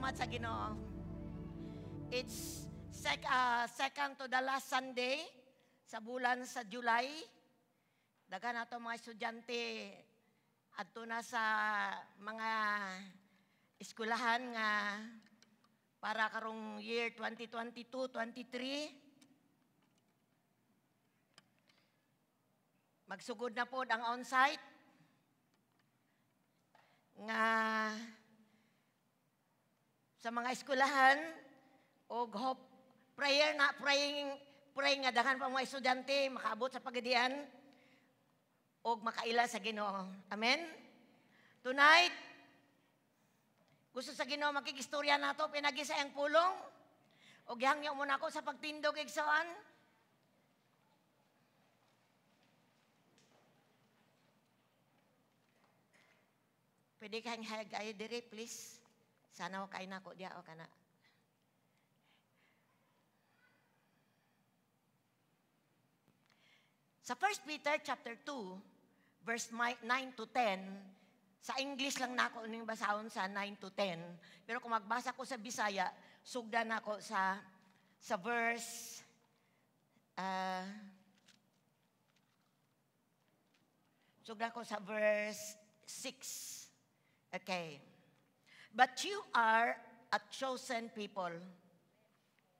Salamat sa Ginoo. It's second to the last Sunday sa bulan sa July. Daghan nato mga estudyante adto na sa mga eskwelahan nga para karong year 2022-23. Magsugod na pod ang on-site nga sa mga eskwelahan og hope prayer na praying pray nga daghan pa mga estudyante makaabot sa pagadian og makaila sa Ginoo. Amen. Tonight, gusto sa Ginoo makikistorya nato pinagi sa iyang pulong. Og gihangyo mo nako sa pagtindog, igsoon. Pwede kang hayag ayo diri, please. Sana ko kain ako diya o kana. Sa 1 Peter chapter 2, verse 9 to 10, sa English lang nako ning basahon sa 9 to 10. Pero kung magbasa ko sa Bisaya, sugdan nako sa verse sugdan ko sa verse 6. Okay. But you are a chosen people,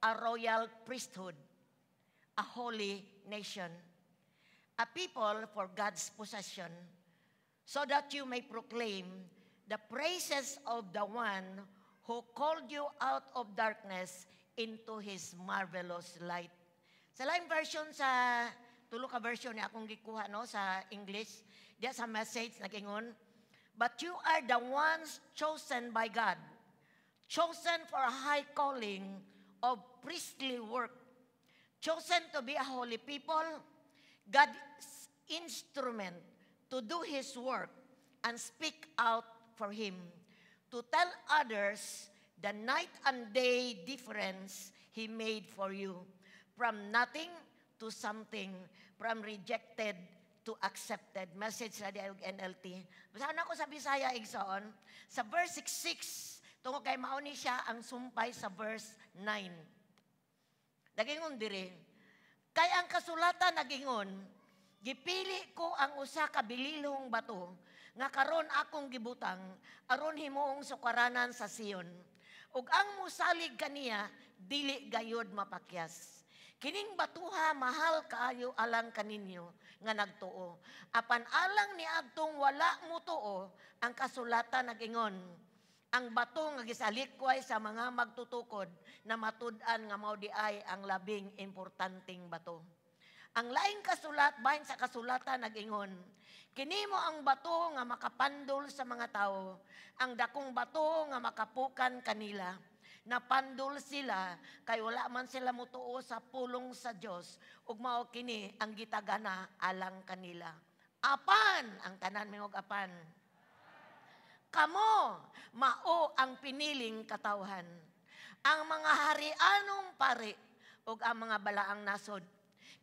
a royal priesthood, a holy nation, a people for God's possession, so that you may proclaim the praises of the one who called you out of darkness into His marvelous light. Sa laing version, sa tulo ka version ni akong gikuha, no, sa English, diya sa Message nagingon, "But you are the ones chosen by God, chosen for a high calling of priestly work, chosen to be a holy people, God's instrument to do His work and speak out for Him, to tell others the night and day difference He made for you, from nothing to something, from rejected to accepted." Message na di NLT. Basahan ako sa Bisaya, igsoon. Sa verse 6, tungod kay mao ni siya ang sumpay sa verse 9. Nagingon diri, "Kay ang kasulatan nagingon, gipili ko ang usa ka bililhong bato nga karon akong gibutang aron himuong sukaranan sa Sion. Ug ang musalig kaniya dili gayod mapakyas. Kining batuha mahal kaayo alang kaninyo nga nagtuo. Apan alang ni adtong wala mutuo, ang kasulatan nagingon, ang bato nga gisalikway sa mga magtutukod na matud-an nga mao di ay ang labing importanteng bato. Ang laing kasulat bahin sa kasulatan nagingon, kini mo ang bato nga makapandol sa mga tawo, ang dakong bato nga makapukan kanila. Napandol sila kay wala man sila mutuo sa pulong sa Dios ug mao kini ang gitagana alang kanila. Apan ang tanan mingog apan. Kamo mao ang piniling katawhan, ang mga harianong pari ug ang mga balaang nasod.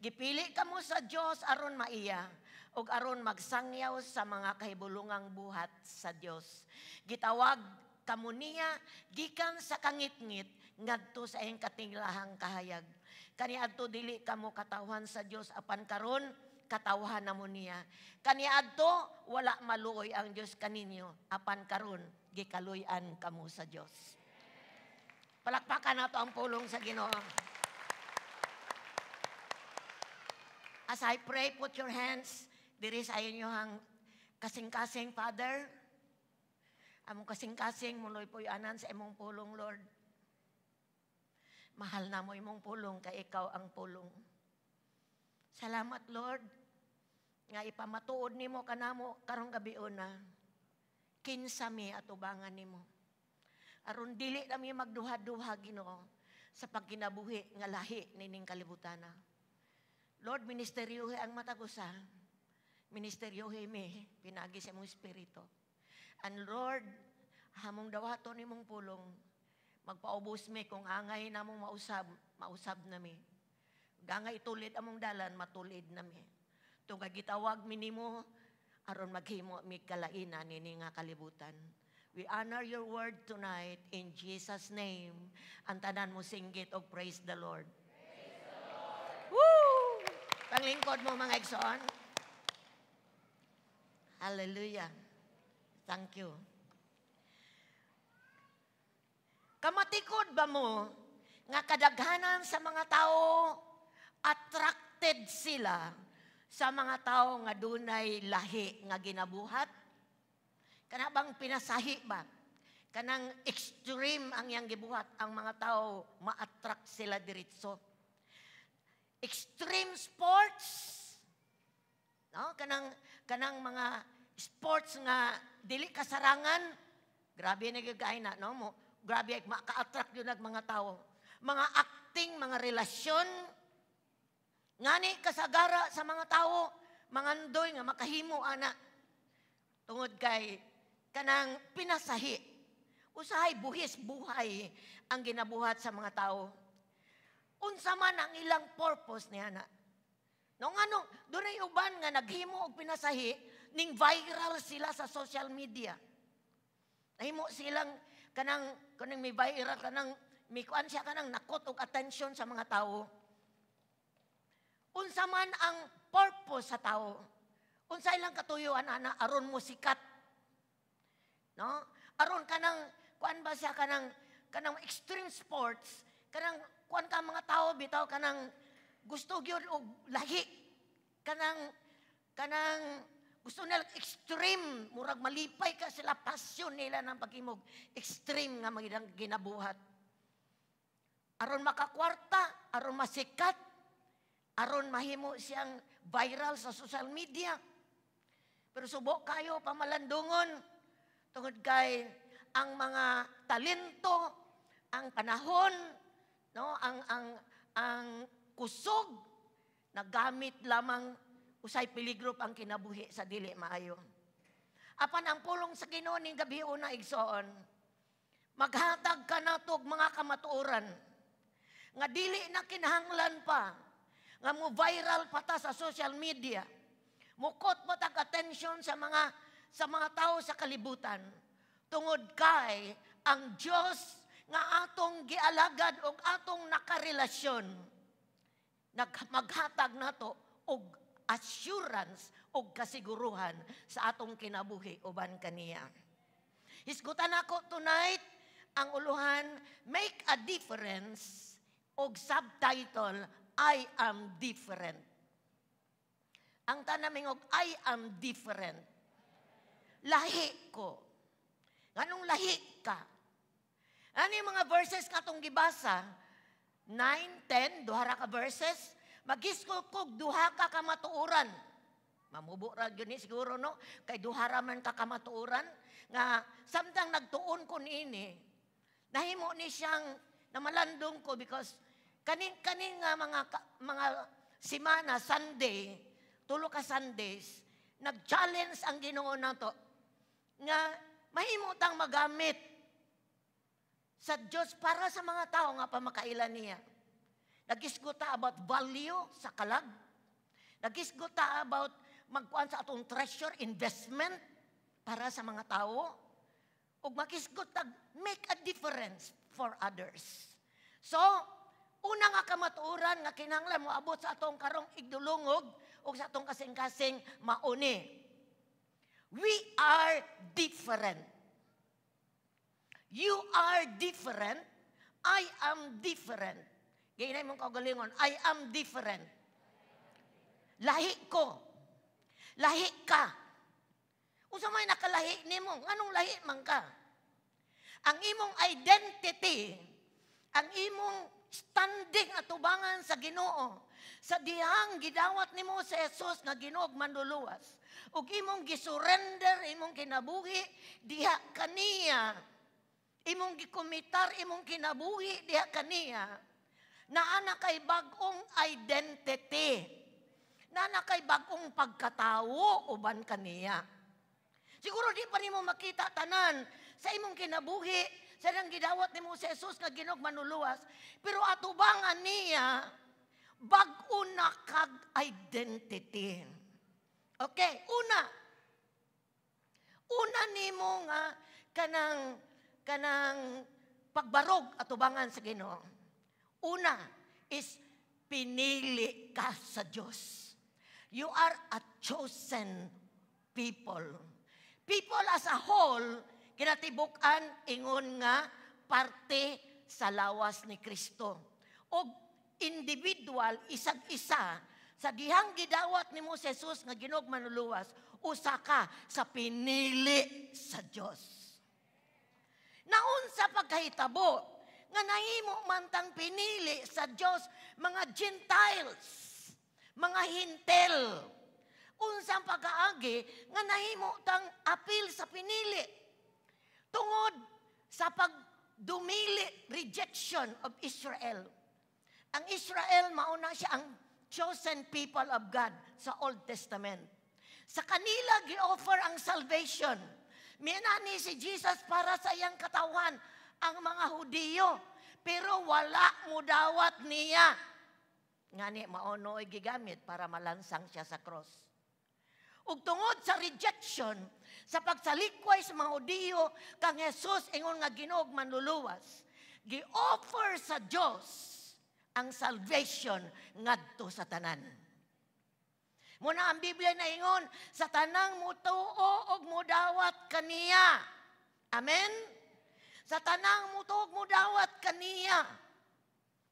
Gipili kamo sa Dios aron maiya ug aron magsangyaw sa mga kahibulungang buhat sa Dios. Gitawag kamo niya gikan sa kangitngit ngadto sa iyang katinglahang kahayag. Kaniadto dili kamo katawhan sa Dios, apan karon katawhan namo niya. Kaniadto wala maluoy ang Dios kaninyo, apan karon gikaluy-an kamo sa Dios." Palakpakan nato ang pulong sa Ginoo. As I pray, put your hands diri sa inyong kasing-kasing, Father. Among kasing-kasing, muloy po anan sa imong pulong, Lord. Mahal na mo imong pulong, kay ikaw ang pulong. Salamat, Lord, nga ipamatuod nimo kanamo karong gabiuna, kinsa mi atubangan nimo. Aron dili na mi magduha-duha, Ginoo, sa pagkinabuhi nga lahi nining kalibutana. Lord, ministeryohe ang matag usa. Ministeryohe mi, pinagi sa imong espiritu. And Lord, hamong dawaton nimong pulong, magpaubos mi kung angay namong mausab, mausab na mi. Gangay itulid among dalan, matulid na mi. Tungkag gitawag mi nimo, aron maghimo mi kalaina nini nga kalibutan. We honor your word tonight in Jesus' name. Ang tanan mo singgit og "Praise the Lord." Praise the Lord. Woo! Panglingkod mo, mga igsoon. Hallelujah. Thank you. Kamatikod ba mo nga kadaghanan sa mga tao, attracted sila sa mga tao nga dunay lahi nga ginabuhat? Kana bang pinasahi ba? Kanang extreme ang iyang gibuhat, ang mga tao ma-attract sila diretso. Extreme sports, no? Kanang mga sports nga dili kasarangan, grabe na gyud na, no? Mo, grabe maka-attract yun ang mga tao. Mga acting, mga relasyon, ngani kasagara sa mga tao, mangandoy nga makahimo ana. Tungod kay kanang pinasahi. Usahay buhis buhay ang ginabuhat sa mga tao. Unsa man ang ilang purpose niya na. No, ngano, dunay uban nga naghimo og pinasahi ning viral sila sa social media. Nahimo silang kanang may viral, kanang may kuan siya, kanang nakot og attention sa mga tao. Unsa man ang purpose sa tao? Unsa ilang katuyuan ana aron mo sikat? No? Aron kanang kuan ba siya, kanang extreme sports, kanang kuan ka mga tao bitaw, kanang gusto gyud og lahi, kanang gusto nila extreme, murag malipay ka sila, passion nila ng paghimog extreme nga mga ginabuhat. Aron makakwarta, aron masikat, aron mahimo siyang viral sa social media. Pero subo kayo pamalandungon tungod kay ang mga talento, ang panahon, no, ang kusog nagamit lamang, usay peligro pang kinabuhi sa dili maayo. Apan ang pulong sa Ginoo ning gabi una, igsoon, maghatag ka natog mga kamatuoran nga dili na kinahanglan pa nga mo viral pa ta sa social media. Mukot mo tag attention sa mga tao sa kalibutan. Tungod kay ang Dios nga atong gialagad og atong nakarelasyon maghatag nato og assurance og kasiguruhan sa atong kinabuhi uban kaniya. Hisgutan ako tonight ang uluhan "Make a Difference" og subtitle "I am different." Ang tanan og "I am different." Lahi ko. Nganong lahi ka? Ano yung mga verses katong gibasa? 9, 10, duha ra ka verses. Magisgot kog duha ka kamatuoran. Mamubo ra gyud ni siguro, no? Kay duha ra man ka kamatuoran nga samtang nagtuon ko niini, nahimo ni siyang namalandong ko because kaning kaning nga mga simana, Sunday, tulo ka Sundays, nag-challenge ang Ginoo nato nga mahimo tang magamit sa Diyos para sa mga tao nga pamakaila niya. Nagisguta about value sa kalag. Nagisguta about magkuan sa atong treasure, investment para sa mga tao. Ug magisgot tag make a difference for others. So, una nga kamatuoran nga kinahanglan mo abot sa atong karong igdulungog ug sa atong kasing-kasing mauni. We are different. You are different. I am different. Giinay mong kaugalingon, "I am different." Lahi ko. Lahi ka. Unsa may nakalahi nimo? Nganong lahi man ka? Ang imong identity, ang imong standing atubangan sa Ginoo, sa dihang gidawat nimo sa Jesus nga Ginoo manluluwas, ug imong gisurrender imong kinabuhi diha kaniya, imong gikomitar imong kinabuhi diha kaniya, naa na kay bag-ong identity. Naa na kay bag-ong pagkatawo uban kaniya. Siguro di pa nimo makita tanan sa imong kinabuhi sa nang gidawat nimo sa Jesus nga Ginoo manluluwas, pero atubangan niya bag-o na kag identity. Okay, una. Una nimo nga Kanang pagbarog atubangan sa Ginoo. Una is pinili ka sa Dios. You are a chosen people. People as a whole, kinatibuk-an ingon nga parte sa lawas ni Kristo. O individual, isag isa, sa dihang gidawat nimo si Jesus nga Ginoo ug Manluluwas, usa ka sa pinili sa Dios. Naunsa pagkahitabo nga nahimo man tang pinili sa Dios, mga Gentiles, mga Hintel? Unsang pag-aagi nga nahimo tang apil sa pinili? Tungod sa pagdumili, rejection of Israel. Ang Israel, mauna siya ang chosen people of God sa Old Testament. Sa kanila gi-offer ang salvation. Miinani si Jesus para sa iyang katawan, ang mga Hudiyo. Pero wala mudawat niya. Ngani mao noy gigamit para malansang siya sa cross. Ug tungod sa rejection, sa pagsalikway sa mga Hudiyo kang Jesus ingon nga Ginoo ug Manluluwas, gi-offer sa Dios ang salvation ngadto sa tanan. Muna ang Biblia na ingon, sa tanang mutuo og mudawat kaniya. Amen? Sa tanang mutuo og mudawat kaniya,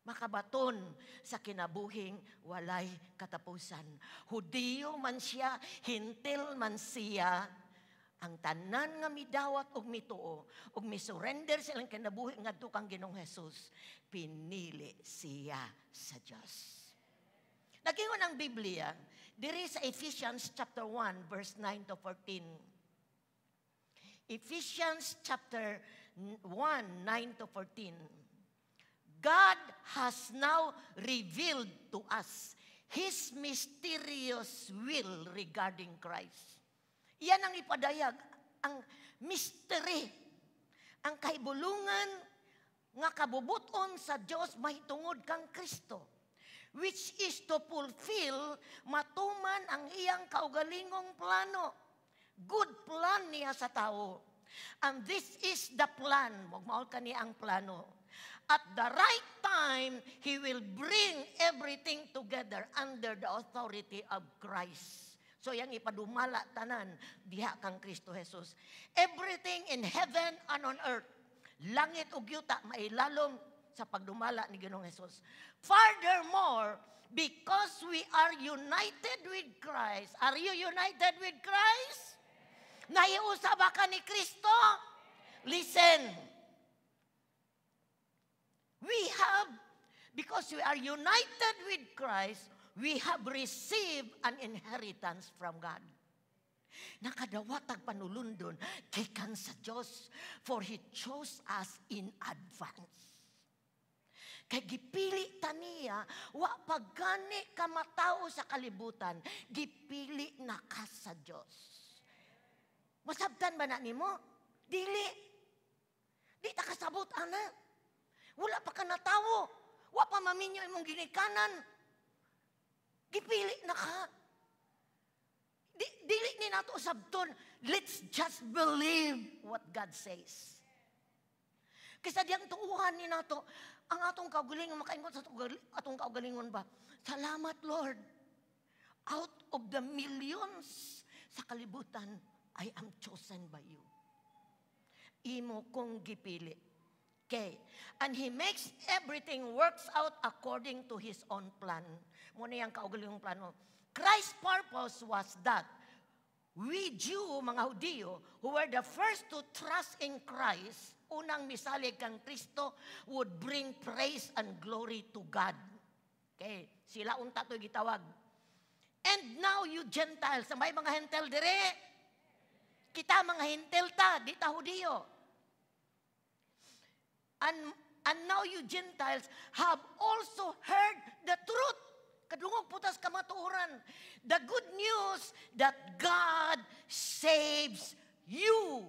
makabaton sa kinabuhing walay katapusan. Hudiyo man siya, Hintil man siya, ang tanan nga midawat og mituo og misurrender silang kinabuhi ngadto kang Ginoong Jesus, pinili siya sa Dios. Nagingon ang Biblia diri sa Ephesians chapter 1 verse 9 to 14. Ephesians chapter 1 9 to 14. God has now revealed to us His mysterious will regarding Christ. Yan ang ipadayag, ang mystery, ang kahibulungan nga kabubuton sa Dios mahitungod kang Kristo, which is to fulfill, matuman ang iyang kaugalingong plano. Good plan niya sa tao. And this is the plan. Mao kani ang plano. At the right time, He will bring everything together under the authority of Christ. So, yang ipadumala tanan, diha kang Kristo Jesus. Everything in heaven and on earth, langit ug yuta, mailalom sa pagdumala ni Ginoong Jesus. Furthermore, because we are united with Christ, are you united with Christ? Nahiusa ba ka ni Kristo? Listen. We have, because we are united with Christ, we have received an inheritance from God. Nakadawat tag panulundon gikan sa Dios, for He chose us in advance. Kay gipili ta niya, wa pa gani ka matawo sa kalibutan, gipili na ka sa Dios. Masabtan ba na nimo? Dili. Di ta kasabot ana. Wala pa ka natawo. Wa pa maminyo imong ginikanan. Gipili na ka. Dili ni nato sabton. Let's just believe what God says. Kaysa diyang tuuhan ni nato, ang atong kaugalingon, makaingon sa atong kaugalingon ba, "Salamat, Lord. Out of the millions sa kalibutan, I am chosen by you. Imo kong gipili." Okay. And He makes everything works out according to His own plan. Muna yung kaugalingong plano. Christ's purpose was that we Jew, mga Hudiyo, who were the first to trust in Christ, unang misalig kang Kristo, would bring praise and glory to God. Okay, sila unta to gitawag. And now you Gentiles, may mga Hentel dire. Kita mga Hentel ta, di ta Hudiyo. And now you Gentiles have also heard the truth. Kadungog pud tas kamatuoran. The good news that God saves you.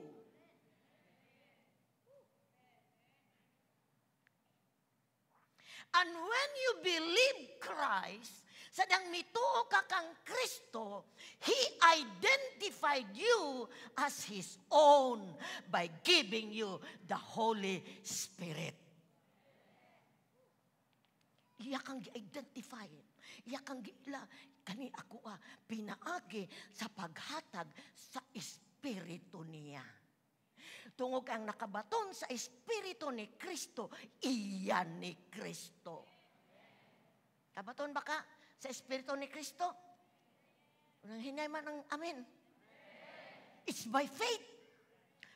And when you believe Christ, sa dang mituo ka kang Kristo, He identifies identified you as His own by giving you the Holy Spirit. Iya kang gi-identify. Iya kang giila. Kani ako pinaagi sa paghatag sa Espiritu niya. Tungod ang nakabaton sa Espiritu ni Kristo, iya ni Kristo. Kabaton ba ka sa Espiritu ni Kristo? Unang hinay man ang amen. It's by faith.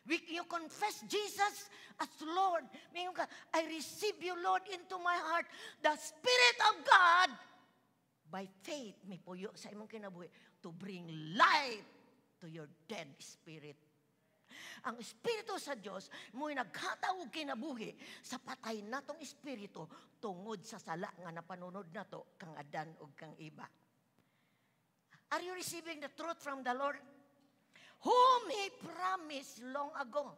You confess Jesus as Lord. Mingon ka, "I receive you, Lord, into my heart." The Spirit of God, by faith, mipuyo sa imong kinabuhi to bring life to your dead spirit. Ang Espiritu sa Dios mo'y naghatag og kinabuhi sa patay natong espiritu tungod sa sala nga napanunod nato kang Adan ug kang Eva. Are you receiving the truth from the Lord? Whom He promised long ago.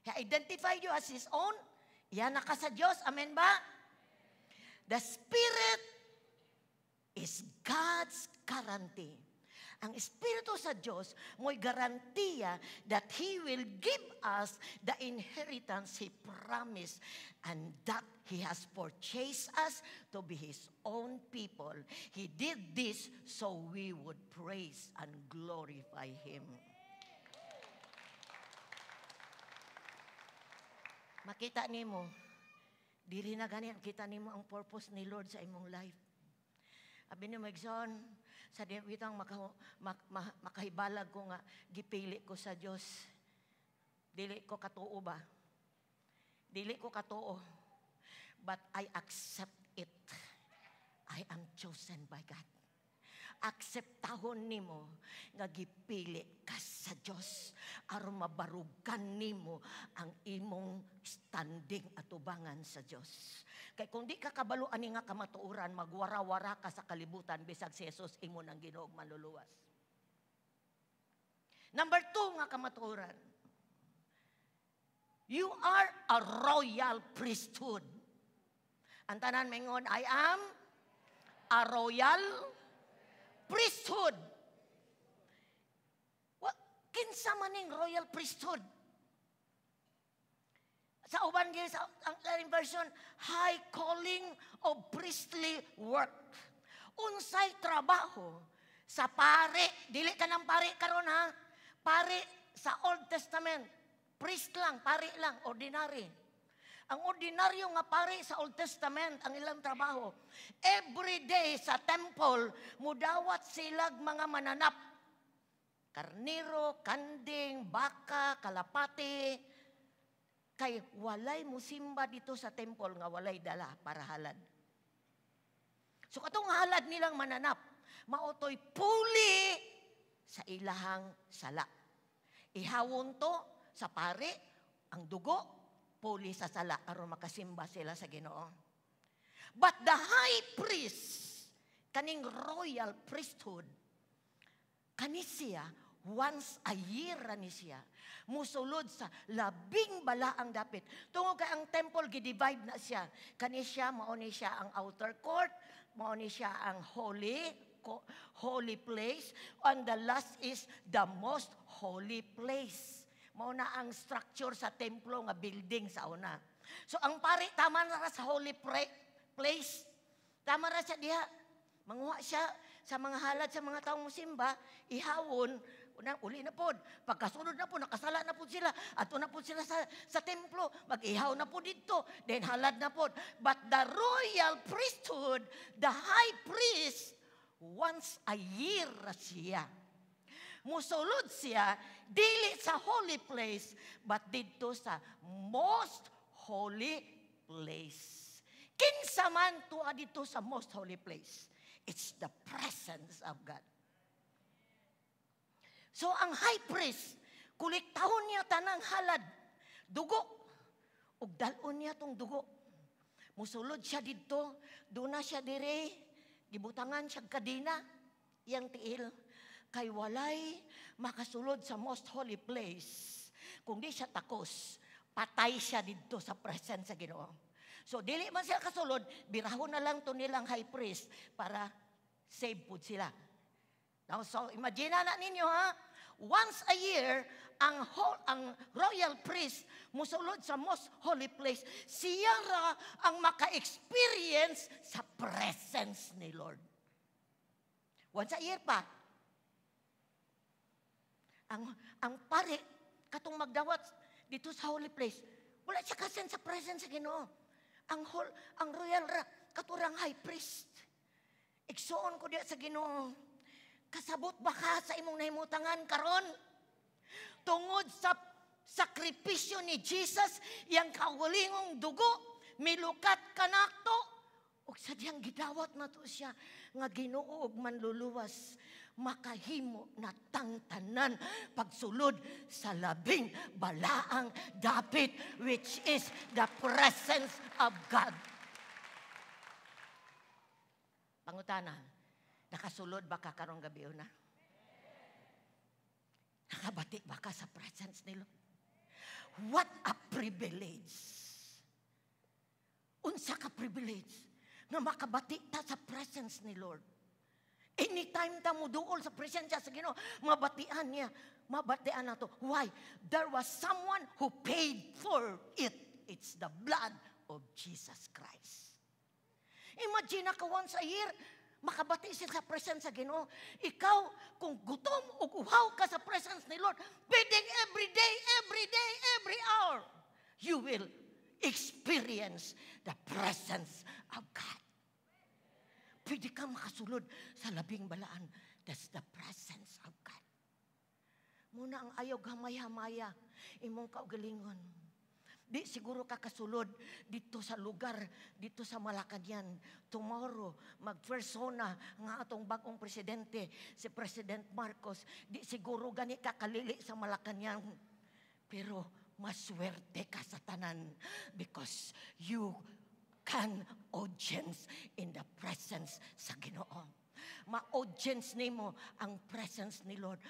He identified you as His own. Yan na ka sa Diyos. Amen ba? The Spirit is God's guarantee. Ang Espiritu sa Diyos mo'y garantiya that He will give us the inheritance He promised and that He has purchased us to be His own people. He did this so we would praise and glorify Him. Makita nimo, diri na gani, kita nimo ang purpose ni Lord sa imong life. Abi ni Megson, sa di bitang makahibalag ko nga gipili ko sa Dios. Dili ko katuo ba? Dili ko katuo. But I accept it. I am chosen by God. Akseptahon nimo nga gipili ka sa Dios aron mabarugan nimo ang imong standing atubangan sa Dios. Kay kung di ka kabalo ani nga kamatuoran, magwara-wara ka sa kalibutan bisag si Jesus imo nang Ginoo ug manluluwas. Number 2 nga kamatuoran. You are a royal priesthood. Ang tanan maingon, "I am a royal priesthood." What? Kinsa man ning royal priesthood? Sa uban gyud sa ang laing version, high calling of priestly work. Unsay trabaho sa pare? Dili ka ng pare karon ha. Pare sa Old Testament, priest lang, pare lang, ordinary. Ang ordinaryo nga pare sa Old Testament, ang ilang trabaho, every day sa temple, mudawat silag mga mananap. Karniro, kanding, baka, kalapati. Kay walay musimba dito sa temple nga walay dala para halad. So katong halad nilang mananap, maotoy puli sa ilahang sala. Ihawon to sa pare, ang dugo, puli sa sala aron makasimba sila sa Ginoo. But the high priest, kaning royal priesthood, kani siya, once a year ni siya, musulod sa labing balaang dapit. Tungod kay ang temple gi-divide na siya. Kani siya, mao ni siya ang outer court, mao ni siya ang holy place, and the last is the most holy place. Mao na ang structure sa templo nga building sa una. So ang pari tama na ra sa holy place. Tama ra siya diha. Manguha siya sa mga halad sa mga taong musimba, ihawon, una, uli na pod. Pagkasunod na po, nakasala na po sila. Ato na po sila sa templo. Mag-ihaw na po dito. Then halad na po. But the royal priesthood, the high priest, once a year siya. Musulod siya, dili sa holy place, but didto sa most holy place. Kinsa man tuwa dito sa most holy place? It's the presence of God. So ang high priest, kolektahon niya tanang halad, dugo, ug dal-on niya tong dugo. Musulod siya didto, duna siya dire, gibutangan siya kadena, iyang tiil. Kay walay makasulod sa most holy place. Kung di siya takos, patay siya didto sa presence sa Ginoo. So dili man sila kasulod, birahon na lang to nilang high priest para save pud sila. Now, so imagine na ninyo ha, Once a year, ang royal priest musulod sa most holy place. Siya ra ang maka-experience sa presence ni Lord. Once a year pa. Ang pare, katong magdawat dito sa holy place, wala siya ka-sense sa presence sa Ginoo. Ang royal ra, katurang high priest. Igsuon ko diya sa Ginoo. Kasabot ba ka sa imong nahimutangan karon? Tungod sa sakripisyo ni Jesus, iyang kaugalingong dugo, milukat kanato. Ug sadyang gidawat na to siya nga Ginoo ug manluluwas, makahimo na tang tanan pagsulod sa labing balaang dapit, which is the presence of God. Pangutana, nakasulod ba ka karong gabi una? Nakabati ba ka sa presence ni Lord? What a privilege! Unsa ka privilege nga makabati ta sa presence ni Lord. Anytime ta mo duol sa presensya sa Ginoo, mabatian niya, mabatian nato. Why? There was someone who paid for it. It's the blood of Jesus Christ. Imagine ka once a year, makabati siya sa presence sa Ginoo. Ikaw, kung gutom o uhaw ka sa presence ni Lord, pwedeng every day, every day, every hour, you will experience the presence of God. Pwede kang makasulod sa labing balaan. That's the presence of God. Muna ang ayaw gamay-hamaya, imong kaugalingon. Di siguro ka kasulod dito sa lugar, dito sa Malacañang. Tomorrow, mag-persona nga atong bagong presidente, si President Marcos. Di siguro gani ka kalili sa Malacañang. Pero maswerte ka sa tanan because you can audience in the presence sa Ginoo. Ma-audience nimo ang presence ni Lord.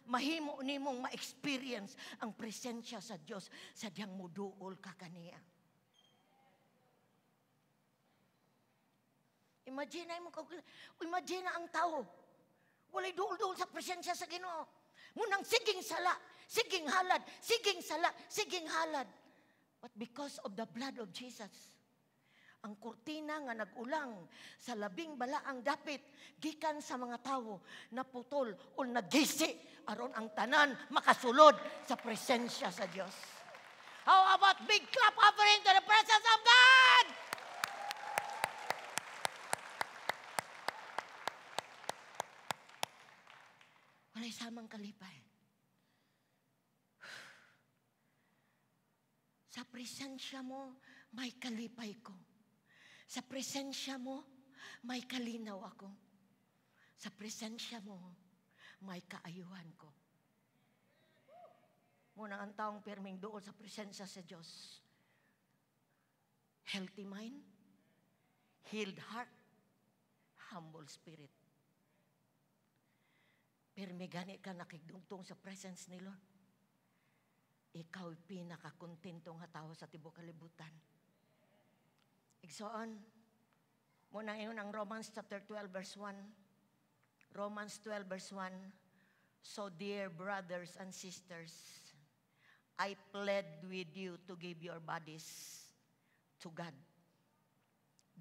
Mahimo nimong ma-experience ang presensya sa Dios sa diyang muduol ka kaniya. Imagine mo, imagine ang tao. Walay duol-duol sa presensya sa Ginoo. Munang siging sala, siging halad, siging sala, siging halad. But because of the blood of Jesus, ang kurtina nga nagulang sa labing balaang dapit gikan sa mga tawo naputol o nagisi aron ang tanan makasulod sa presensya sa Dios. How about big clap offering to the presence of God? Walay samang kalipay. Sa presensya mo, may kalipay ko. Sa presensya mo, may kalinaw ako. Sa presensya mo, may kaayuhan ko. Muna ang taong pirming dool sa presensya sa Diyos. Healthy mind, healed heart, humble spirit. Pirmi gani ka nakigdungtong sa presence ni Lord. Ikaw pinakakontento nga tao sa tibuok kalibutan. Igsoon, muna ngayon ang Romans chapter 12 verse 1. Romans 12 verse 1. So dear brothers and sisters, I plead with you to give your bodies to God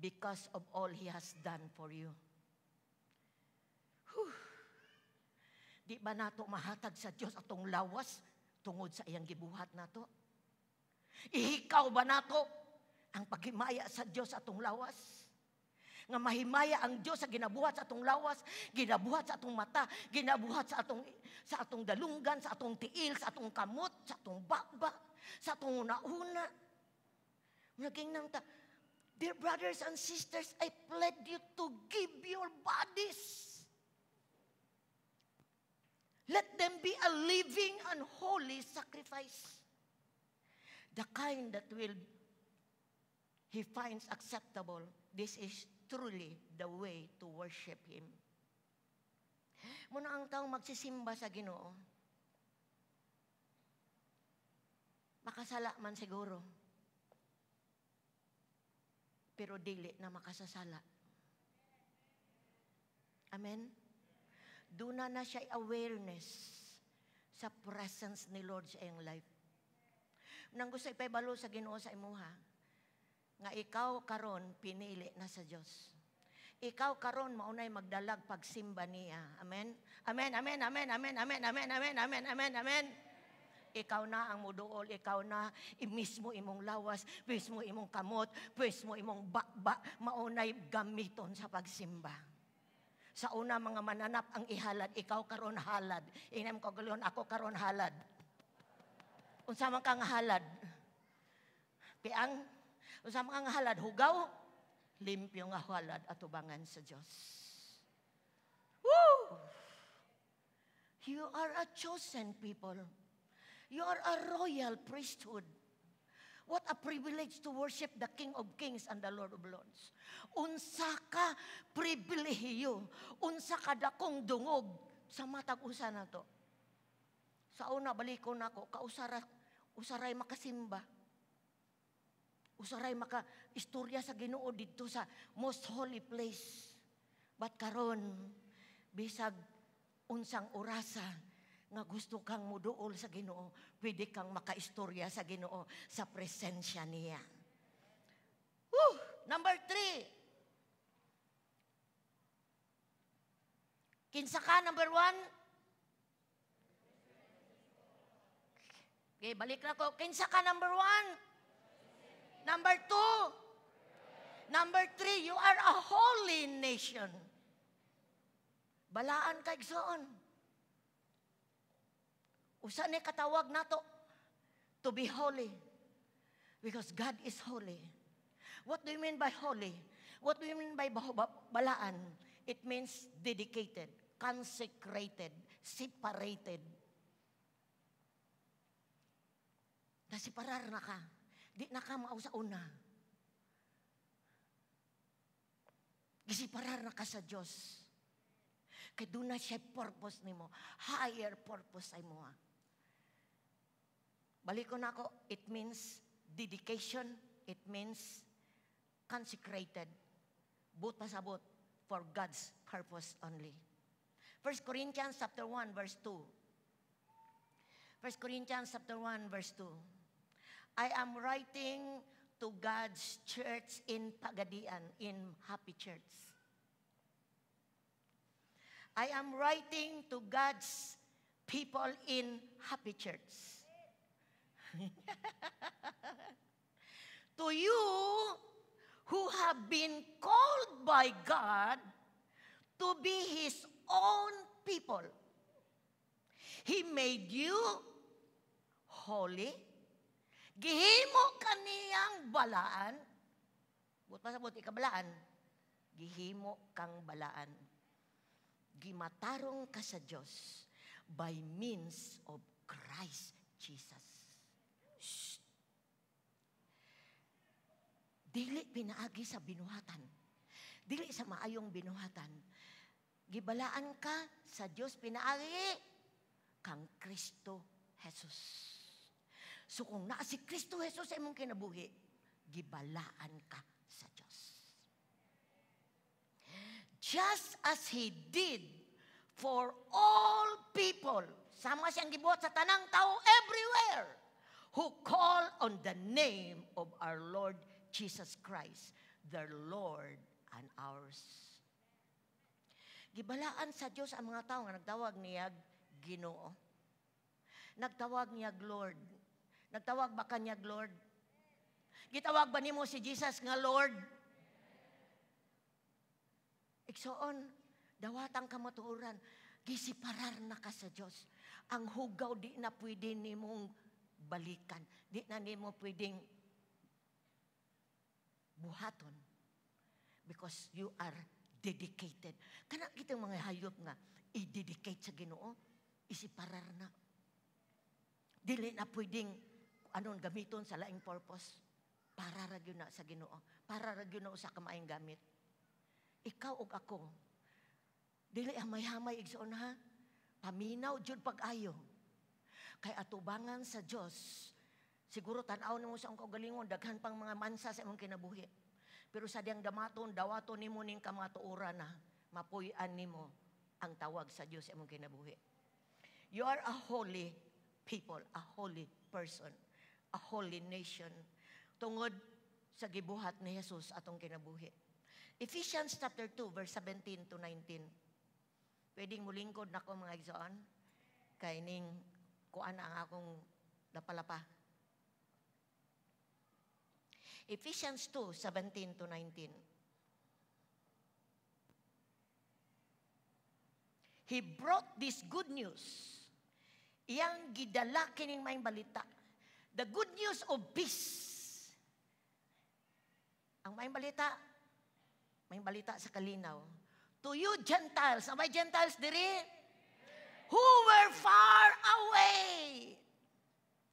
because of all He has done for you. Whew. Di ba nato mahatag sa Dios atong lawas tungod sa iyang gibuhat nato? Ihikaw ba nato ang paghimaya sa Dios atong lawas? Nga mahimaya ang Dios sa ginabuhat sa atong lawas, ginabuhat sa atong mata, ginabuhat sa atong dalunggan, sa atong tiil, sa atong kamot, sa atong baba, sa atong una-una. Naging nang ta, dear brothers and sisters, I plead you to give your bodies. Let them be a living and holy sacrifice. The kind that will He finds acceptable. This is truly the way to worship Him. Muna ang taong magsisimba sa Ginoo, makasala man siguro, pero dili na makasasala. Amen? Doon na siya awareness Sa presence ni Lord sa iyang life. Nang gusto ipahibalo sa Ginoo sa imuha, nga ikaw karon pinili na sa Dios. Ikaw karon maunay magdalag pagsimba niya. Amen? Amen, amen, amen, amen, amen, amen, amen, amen, amen, amen. Ikaw na ang muduol, ikaw na mismo imong lawas, mismo imong kamot, mismo imong bakba, maunay gamiton sa pagsimba. Sa una, mga mananap ang ihalad, ikaw karon halad. Ingnan ko galon, ako karon halad. Unsa man ka nga halad? Piang, unsa man ka nga halad? Hugaw, limpyo nga halad atubangan sa Dios. Woo! You are a chosen people. You are a royal priesthood. What a privilege to worship the King of Kings and the Lord of Lords. Unsa ka pribilehiyo, unsa ka dakong dungog sa matag usa nato. Sa una, balikon nako, kausara, usaray makasimba. Usaray maka istorya sa Ginoo didto sa most holy place. But karon, bisag unsang orasa nga gusto kang muduol sa Ginoo, pwede kang makaistorya sa Ginoo sa presensya niya. Woo! Number 3. Kinsa ka, number 1? Okay, balik na ko. Kinsa ka, number 1? Number 2. Number 3, you are a holy nation. Balaan ka, igsoon. Usa ni katawag nato to be holy. Because God is holy. What do you mean by holy? What do you mean by balaan? It means dedicated, consecrated, separated. Nasiparar na ka. Di na ka mao sa una. Gisiparar na ka sa Diyos. Kay doon na siya purpose nimo. Higher purpose ay mo. Balik ko na ako, it means dedication, it means consecrated. But pasabot, for God's purpose only. 1 Corinthians chapter 1 verse 2. 1 Corinthians chapter 1 verse 2. I am writing to God's church in Pagadian, in Happy Church. I am writing to God's people in Happy Church. To you who have been called by God to be His own people. He made you holy. Gihimo kaniyang balaan. But pasabot, ikabalaan. Gihimo kang balaan. Gimatarong ka sa Diyos by means of Christ Jesus. Shh. Dili pinaagi sa binuhatan. Dili sa maayong binuhatan. Gibalaan ka sa Diyos pinaagi kang Kristo Jesus. So kung naa si Kristo Jesus sa imong kinabuhi, gibalaan ka sa Diyos. Just as He did for all people, sama siyang gibuhat sa tanang tao everywhere, who call on the name of our Lord Jesus Christ, their Lord and ours. Gibalaan sa Diyos ang mga tao nga nagtawag niya Ginoo. Nagtawag niya Lord. Nagtawag ba kanya Lord? Gitawag ba nimo si Jesus nga Lord? Igsoon, dawatang kamatuoran, gisiparar na ka sa Diyos. Ang hugaw di na pwede nimong balikan. Di na nimo pwedeng buhaton. Because you are dedicated. Kana kitang mga hayop nga, i-dedicate sa Ginoo, isiparar na. Dili na pwedeng anon gamiton sa laing purpose. Para ra gyud na sa Ginoo. Para ra gyud na usa ka maayong gamit. Ikaw ug ako, dili hamay-hamay igsoon ha. Paminaw jud pag-ayo. Kay atubangan sa Dios, siguro tan-aw nimo sa imong kaugalingon, daghan pang mga mansa sa imong kinabuhi. Pero sa diyang damaton, dawaton nimo ning kamatuoran na mapuy-an nimo ang tawag sa Dios sa imong kinabuhi. You are a holy people, a holy person, a holy nation. Tungod sa gibuhat ni Jesus atong kinabuhi. Ephesians chapter 2, verse 17 to 19. Pwedeng mulingkod nako, mga igsoon? Kay ning kuan ang akong lapalapa. Ephesians 2, 17 to 19. He brought this good news. Iyang gidala kining maayong balita. The good news of peace. Ang maayong balita sa kalinaw. To you Gentiles, ang may Gentiles diri, who were far away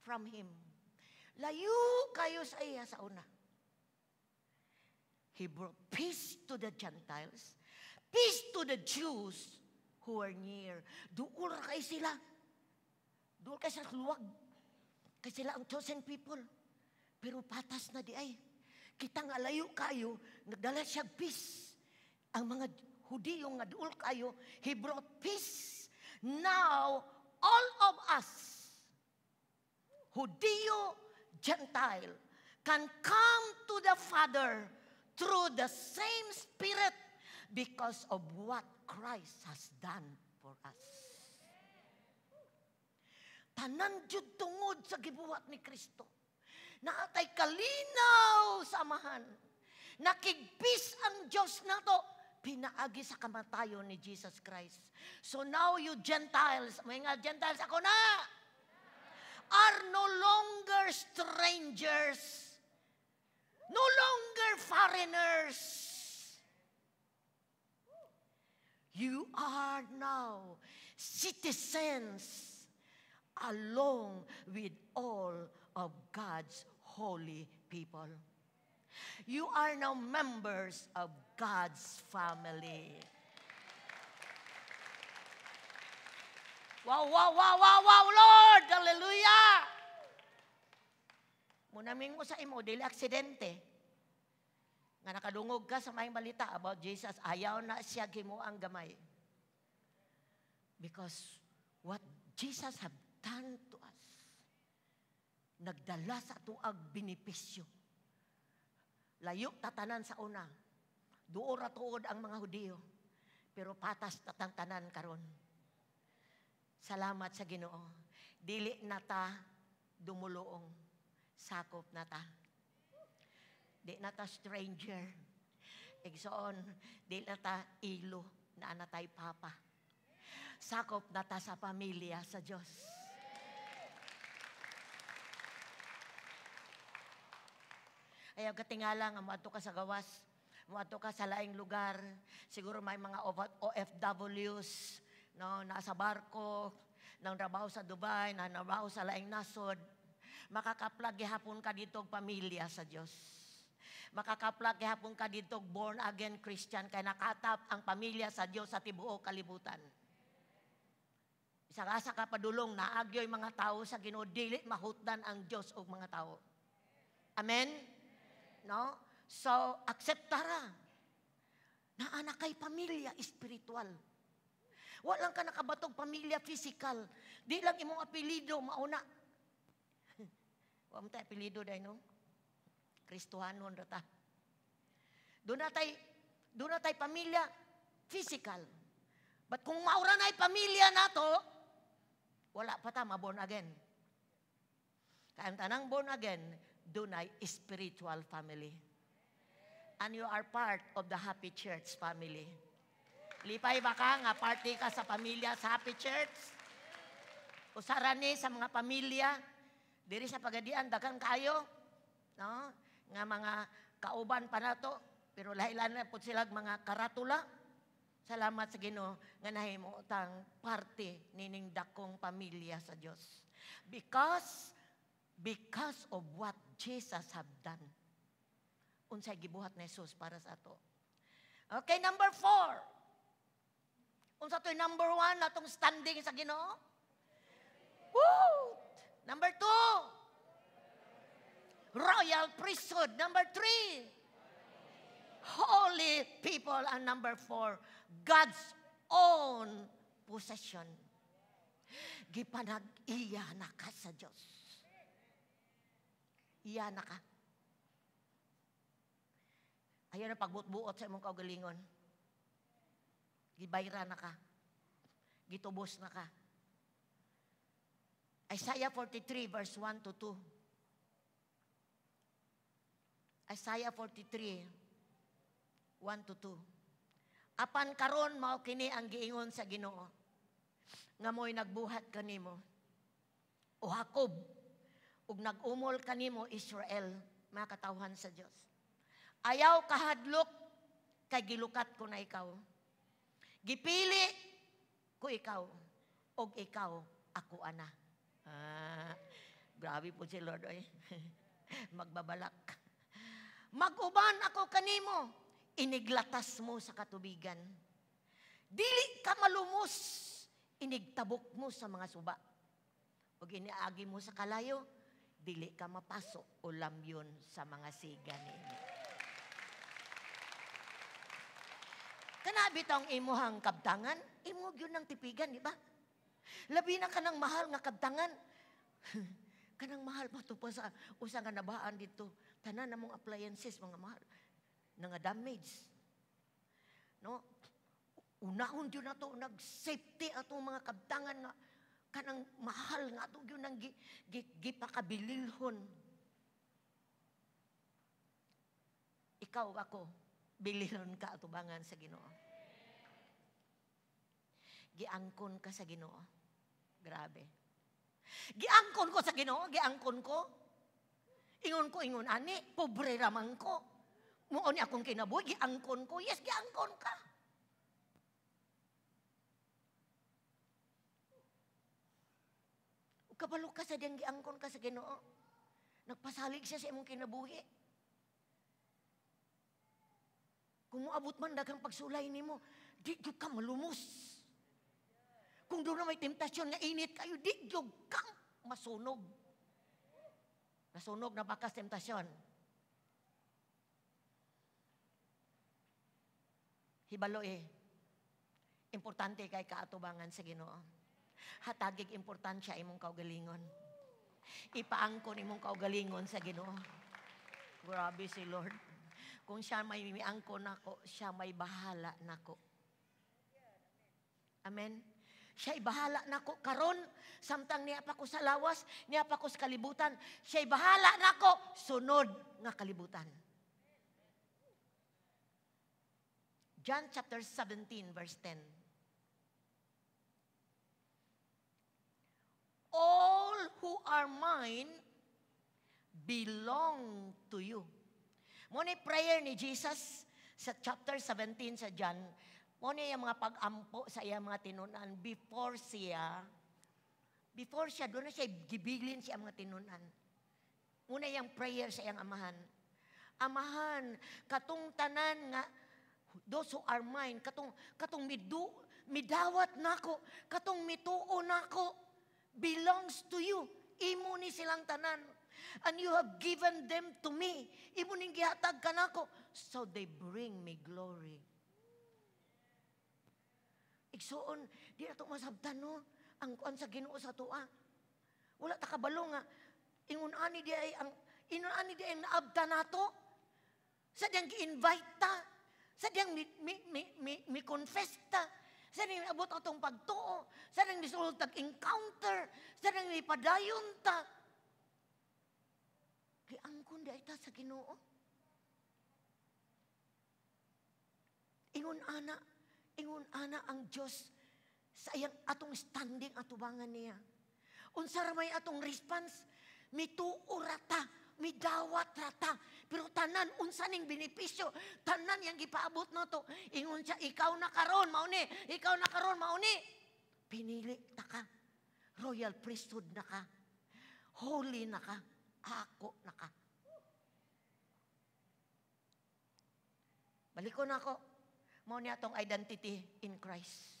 from Him. Layo kayo sa iya sa una. He brought peace to the Gentiles, peace to the Jews who were near. Duol ra kay sila. Duol kay sa luwag. Kay sila ang chosen people. Pero patas na di ay. Kita nga layo kayo, nagdala siya peace. Ang mga Hudiyo nga duol kayo, He brought peace. Now, all of us, Hudiyo, Gentile, can come to the Father through the same Spirit because of what Christ has done for us. Tanan jud tungod sa gibuhat ni Kristo. Naatay kalinaw sa Amahan. Nakig-peace ang Diyos nato pinaagi sa kamatayon ni Jesus Christ. So now you Gentiles, mga Gentiles ako na, are no longer strangers, no longer foreigners. You are now citizens along with all of God's holy people. You are now members of God's family. Wow, Lord! Hallelujah! Munaming mo sa imo, dili aksidente. Nga nakadungog ka sa maayong balita about Jesus, ayaw na siya ang gamay. Because what Jesus have done to us, nagdala sa atoang benepisyo. Layo tatanan sa una. Duol ra tuod ang mga Hudiyo. Pero patas tatang tanan karon. Salamat sa Ginoo. Dili na ta dumuluong. Sakop na ta. Di na ta stranger. Igsoon, di na ta ilo na natay papa. Sakop na ta sa pamilya sa Diyos. Ayaw katingala nga moadto ka sa gawas, moadto ka sa laing lugar, siguro may mga OFWs, no, nasa barko, nang trabaho sa Dubai, nang trabaho sa laing nasod. Makakaplag gihapon ka dito og pamilya sa Dios. Makakaplag gihapon ka dito og born again Christian kay nakatap ang pamilya sa Dios sa tibuok kalibutan. Isang asa ka padulong, naagyo'y mga tao sa Ginoo, dili mahutdan ang Dios og mga tao. Amen? No? So, akseptara. Naa na kay pamilya espiritual. Walang ka nakabatog pamilya physical. Di lang imong apelyido mauna. Wa man tay apelyido dai, no? Kristohanon ra ta. Doon na tay pamilya physical. But kung maura na pamilya nato, wala pa ta ma-born again. Kaya ang tanang born again, dunay spiritual family. And you are part of the Happy Church family. Lipay ba ka nga party ka sa pamilya sa Happy Church? Usara ni sa mga pamilya, diri sa Pagadian, daghan kayo, no? Nga mga kauban pa nato, pero lahi-lahi na pud sila mga karatula. Salamat sa Ginoo nga nahimo tang parte nining dakong pamilya sa Dios. Because of what Jesus have done. Unsay gibuhat ni Jesus para sa ato. Okay, number 4. Unsa to'y number 1 atong standing sa Ginoo? Woo! Number 2, royal priesthood. Number 3, holy people. And number 4, God's own possession. Gipanag-iya na ka sa Diyos. Iya na ka. Ayaw na pagbuot-buot sa imong kaugalingon. Gibayra na ka. Gitubos na ka. Isaiah 43 verse 1 to 2. Isaiah 43, 1 to 2. Apan karon mao kini ang giingon sa Ginoo nga mo'y nagbuhat kanimo, o Jacob, ug nag-umol kanimo, Israel, mga katawhan sa Dios. Ayaw kahadlok kay gilukat ko na ikaw. Gipili ko ikaw ug ikaw ako ana. Ah, grabe po si Lord oy. Magbabalak. Mag-uban ako kanimo, iniglatas mo sa katubigan. Dili ka malumos, inigtabok mo sa mga suba. Ug iniagi mo sa kalayo, dili ka mapaso o lamyon sa mga siga niini. Kana bitong imuhang kabtangan, imo gyud nang tipigan, di ba? Labi na kanang mahal nga kabtangan. Kanang mahal pa to pa sa usa nga nabaan dito. Tanan namong appliances mga mahal nga damage. No? Unahon gyud nato nag-safety atong mga kabtangan nga kanang mahal nga ato gyud nang gipakabililhon. Ikaw ako, bililhon ka atubangan sa Ginoo. Giangkon ka sa Ginoo. Grabe. Giangkon ko sa Ginoo, giangkon ko. Ingon ko, ingon ani, pobre ramang ko. Muo ni akong kinabuhi, giangkon ko. Yes, giangkon ka. Kabalo ka sa diyang giangkon ka sa Ginoo. Nagpasalig siya sa imong kinabuhi. Kung moabot man daghang pagsulay nimo, di gyud ka malumos. Kung doon na may temptasyon nga init kayo, di gyud kang masunog. Nasunog na bakas temptasyon. Hibalo eh. Importante kay kaatubangan sa Ginoo. Hatagig importansya imong kaugalingon. Ipaangkon imong kaugalingon sa Ginoo. Grabe si Lord. Kung siya may miangkon nako, siya may bahala nako. Amen. Siya'y bahala nako karon samtang niya pa ko sa lawas, niya pa ko sa kalibutan. Siya'y bahala nako sunod nga kalibutan. John chapter 17 verse 10. All who are mine belong to you. Mo ni prayer ni Jesus sa chapter 17 sa John. Mo ni ang mga pag-ampo sa iyang mga tinunan before siya doon na siya gibilin siya ang mga tinunan. Muna iyang prayer sa iyang amahan. Amahan, katong tanan nga those who are mine, katong midawat nako, katong mituo nako, belongs to you. Imo ni silang tanan. And you have given them to me. Imo ning gihatag kanako. So they bring me glory. Igsuon, di na ito masabtan, no? Ang kuan sa Ginoo sa tuwa. Wala ta kabalo nga. Ingon ani di ay ang ingon ani di ay naabta nato. Sa diyang gi-invite ta. Sa diyang mi confess ta. Sa diyang abot atong pagtuo. Sa diyang misulod tag encounter. Sa diyang mipadayon ta. Giangkon di ay ta sa Ginoo. Ingon ana ang Dios sa iyang atong standing atubangan niya. Unsa ra may atong response? Mituo ra ta, midawat ra ta. Pero tanan unsa ning benepisyo? Tanan yang gipaabot nato. Ingon siya, ikaw na karon mao ni, ikaw na karon mao ni. Pinili ta ka. Royal priesthood na ka. Holy na ka. Ako na ka. Balikon ako. Mao ni atong identity in Christ.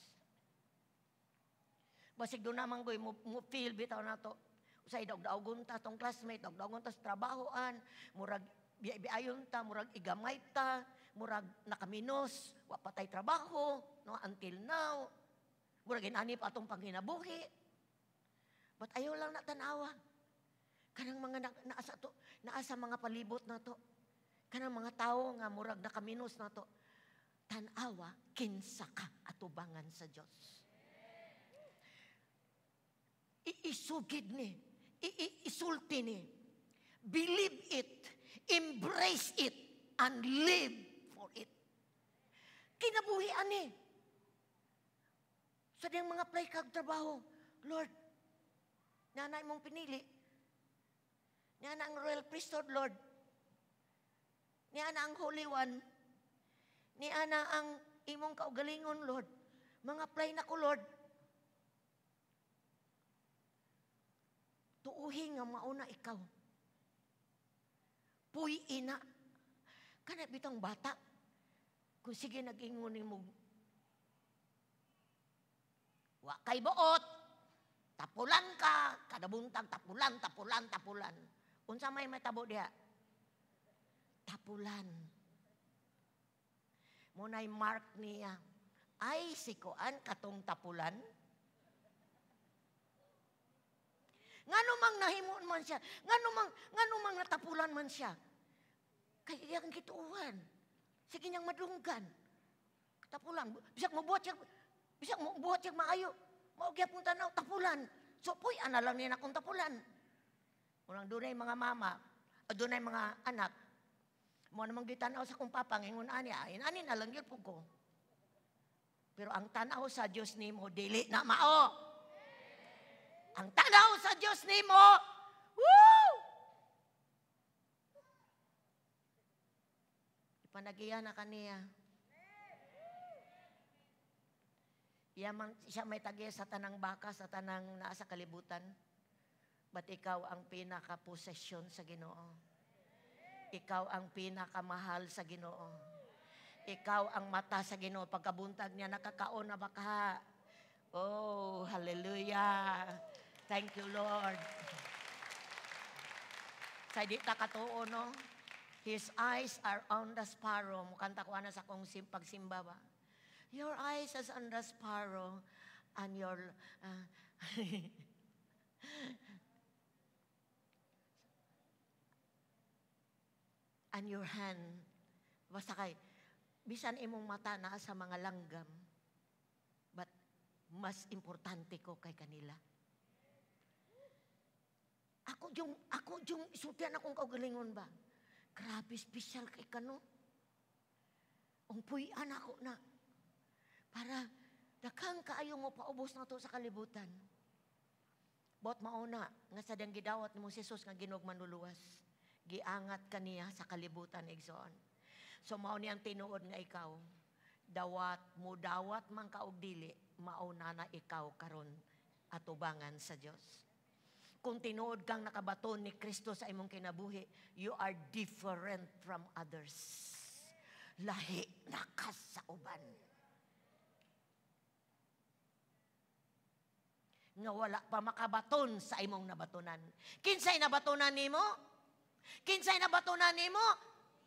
Basig doon naman goy mo feel bitaw nato. Usay dagdaogon ta tong classmate, dagdaogon ta sa trabahoan, murag biayon ta, murag igamay ta, murag nakaminos, wa pa tay trabaho, no, until now. Murag inani pa atong panginabuhi. But ayaw lang na tanawa. Kanang mga naa sa to, naa sa mga palibot nato. Kanang mga tawo nga murag nakaminos nato. Tanawa kinsa ka atubangan sa Dios. Iisugid ni, isulti ni. Believe it, embrace it, and live for it. Kinabuhi ani. Sa diyang mga apply kag trabaho, "Lord, naa imong pinili. Niana ang royal priesthood, Lord. Niana ang Holy One. Niana ang imong kaugalingon, Lord. Mga apply na ko, Lord." Tuuhi nga mauna ikaw. Puy ina. Kana bitang bata. Kung sige nag-ingon nimo, "Wa kay buot, tapulan ka," kada buntag tapulan, tapulan, tapulan. Unsa may matabo diha? Tapulan. Munay mark niya. "Ay, si kuan katong tapulan." Ngano mang nahimo man siya? Ngano mang natapulan man siya? Kay iyang gituohan. Sige niyang madunggan. Tapulan. Bisag mo buhat siya maayo. Mao gyapon tanaw tapulan. So puy ana lang niya akong tapulan. Unang dunay mga mama, o dunay mga anak. Mo namang gitanaw sa akong papa ngingon ani, ay ani na lang gyud ko. Pero ang tanaw sa Dios nimo dili na mao. Ang tanaw sa Dios nimo, woo! Ipanagiya na kaniya. Iya man, siya may tagiya sa tanang baka, sa tanang naa sa kalibutan. But ikaw ang pinaka-possession sa Ginoo. Ikaw ang pinakamahal sa Ginoo. Ikaw ang mata sa Ginoo. Pagkabuntag niya, nakakaon na baka. Oh, hallelujah. Thank you, Lord. Sa di ta katuo, no? His eyes are on the sparrow. Mukanta ko ana sa akong pagsimba ba? Your eyes is on the sparrow and your and your hand. Basta kay, bisan imong mata naa sa mga langgam, but mas importante ko kay kanila. Ako yung isultian akong kaugalingon ba? Grabe, special kay kano. Ang puy-an ako na. Para daghang kaayo mo paubos na to sa kalibutan. Bot mauna, nga sa diyang gidawat ni mo si Jesus nga Ginoong manluluwas. Giangat kaniya sa kalibutan, igsoon. So mao ni ang tinuod nga ikaw, dawat mo dawat man ka og dili, mauna na ikaw karon atubangan sa Dios. Kung tinuod kang nakabaton ni Kristo sa imong kinabuhi, you are different from others. Lahi na ka sa uban. Nga wala pa makabaton sa imong nabatonan. Kinsay nabatonan nimo? Kinsay nabatonan nimo?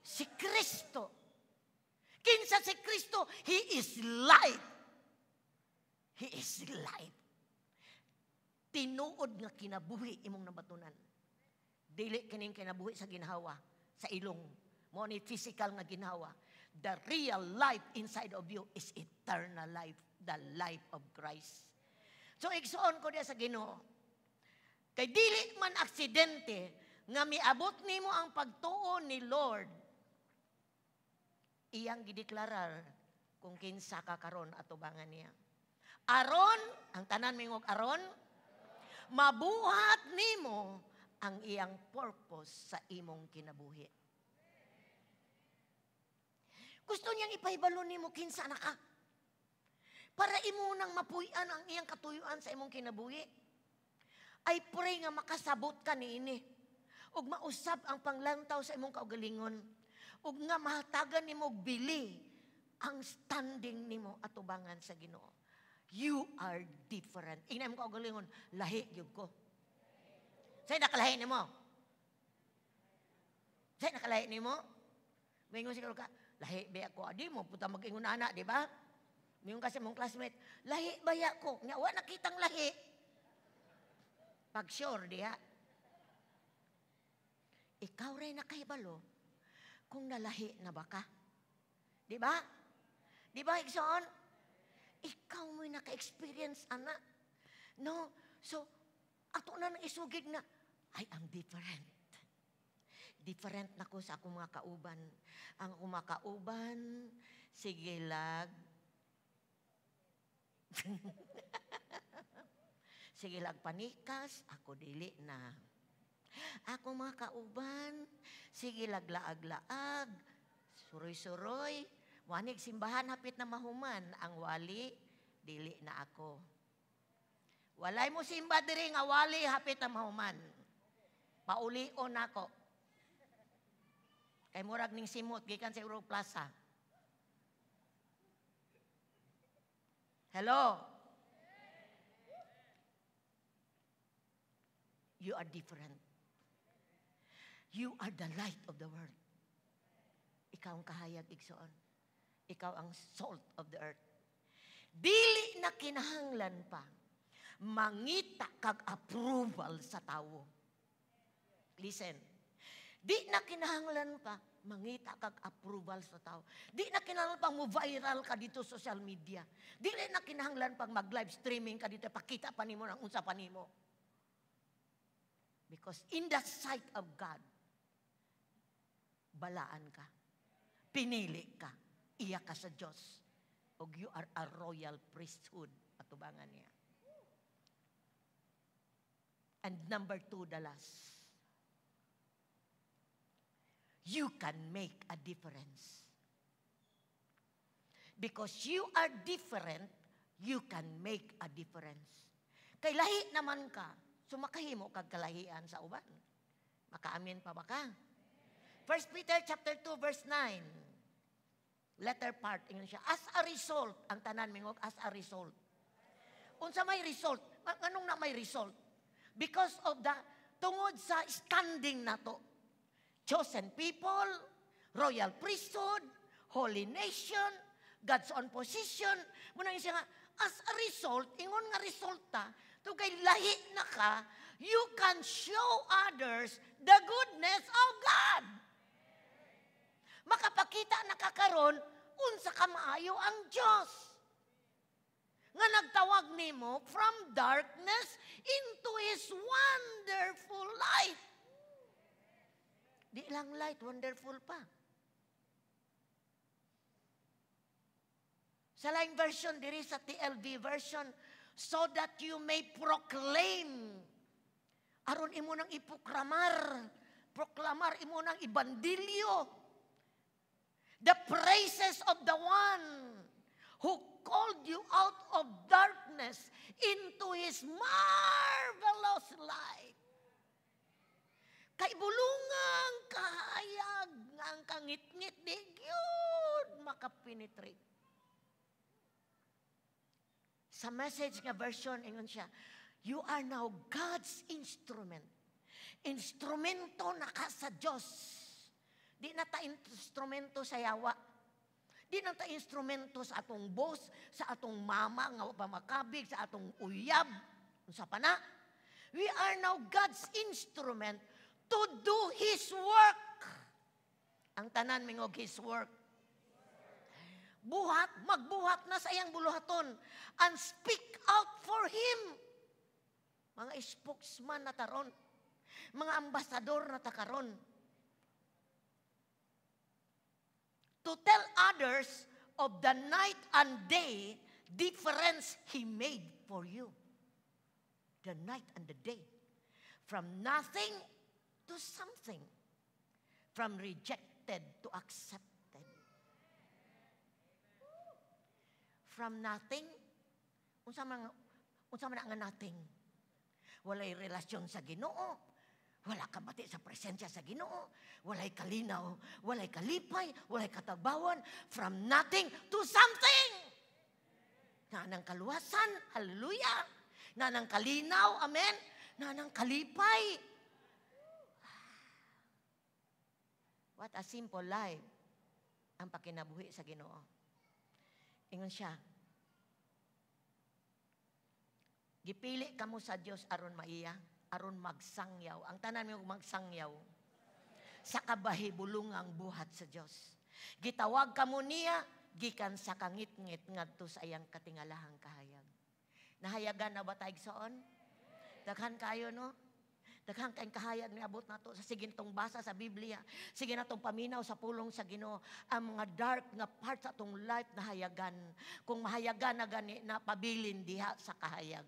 Si Kristo. Kinsa si Kristo? He is life. He is life. Tinuod nga kinabuhi imong nabatunan. Dili kining kinabuhi sa ginhawa, sa ilong. Mo ni physical nga ginhawa. The real life inside of you is eternal life, the life of Christ. So igsuon ko diya sa Ginoo. Kay dili man aksidente nga miabot nimo ang pagtuo ni Lord. Iyang gideklarar kung kinsa ka karon atubangan niya. Aron, ang tanan mingog aron, mabuhat nimo ang iyang purpose sa imong kinabuhi. Gusto niyang ipahibalo nimo kinsa na ka. Para imo nang mapuy-an ang iyang katuyuan sa imong kinabuhi. I pray nga makasabot ka niini. Ug mausab ang panglantaw sa imong kaugalingon. Ug nga mahatagan nimo og bili ang standing nimo atubangan sa Ginoo. You are different. Ingnan mo kaugalingon, lahi gyud ko. Say nakalahi nimo. Say nakalahi nimo. Maingon siguro ka, "Lahi ba ako?" Adi mo puta mag-ingon ana, di ba? Mingon kasi mong classmate, "Lahi baya ko?" Nga wa nakitang lahi. Pag sure diha. Ikaw rin nakahibalo kung nalahi na ba ka. Di ba? Di ba, igsoon? Ikaw mo'y naka-experience, ana. No? So, ato na nang isugid na, I am different. Different na ko sa akong mga kauban. Ang akong mga kauban, sige lag panikas, ako dili na. Ako mga kauban, sige lag laag-laag, suroy-suroy, wanig simbahan hapit na mahuman, ang wali, dili na ako. Walay mo simba diri nga wali hapit na mahuman. Paulion ako. Kay murag ning simot gikan sa Euro Plaza. Hello. You are different. You are the light of the world. Ikaw ang kahayag, igsoon. Ikaw ang salt of the earth. Dili na kinahanglan pa mangita kag approval sa tawo. Listen. Di na kinahanglan pa mangita kag approval sa tao. Di na kinahanglan pang mo viral ka dito sa social media. Di na kinahanglan pang mag-live streaming ka dito, pakita pa nimo nang unsa pa nimo. Because in the sight of God, balaan ka. Pinili ka. Iya ka sa Diyos. Og you are a royal priesthood. Atubangan niya. And number two, the last. You can make a difference. Because you are different, you can make a difference. Kay lahi naman ka, so makahimo kag kalahian sa uban. Makaamin pa ba ka? 1 Peter chapter 2 verse 9. Letter part ingon siya, as a result, ang tanan mingog as a result. Unsa may result? Nganong na may result? Because of the tungod sa standing nato. Chosen people, royal priesthood, holy nation, God's own position. Muna siya nga, as a result, ingon nga resulta, to kay lahi na ka, you can show others the goodness of God. Makapakita na ka karon unsa ka maayo ang Dios. Nga nagtawag nimo from darkness into His wonderful light. Di lang light, wonderful pa. Sa laing version, diri sa TLV version, so that you may proclaim. Aron imo nang ipoklamar, proklamar imo nang ibandilyo. The praises of the one who called you out of darkness into His marvelous light. Kay bulungang kahayag nga ang kangitngit di gyud makapenetrate. Sa Message nga version, ingon siya, you are now God's instrument. Instrumento na ka sa Diyos. Di na ta instrumento sa yawa. Di na ta instrumento sa atong boss, sa atong mama nga wa pa makabig, sa atong uyab. Unsa pa na? We are now God's instrument to do His work. Ang tanan mingog His work. Buhat, magbuhat na sa iyang buluhaton and speak out for Him. Mga spokesman na taron, mga ambasador na takaron. To tell others of the night and day difference He made for you. The night and the day. From nothing to something. From rejected to accepted. From nothing, unsa man nga nothing? Walay relasyon sa Ginoo, wala ka bati sa presensya sa Ginoo, walay kalinaw, walay kalipay, walay katagbawan, from nothing to something. Nanang kaluwasan, hallelujah. Nanang kalinaw, amen. Nanang kalipay. What a simple life ang pakinabuhi sa Ginoo. Ingon siya, gipili kamo sa Dios aron maiya. aron magsangyaw. Ang tanan mo, magsangyaw sa kabahibulungang buhat sa Dios. Gitawag kamo niya gikan sa kangitngit ngadto sa iyang katingalahang kahayag. Nahayagan na ba tayo, igsoon? Daghan kayo, no? Daghan kayong kahayag niabot nato sa sige natong basa sa Biblia. Sige natong paminaw sa pulong sa Ginoo. Ang mga dark nga part sa atong life nahayagan. Kung mahayagan na gani na, pabilin diha sa kahayag.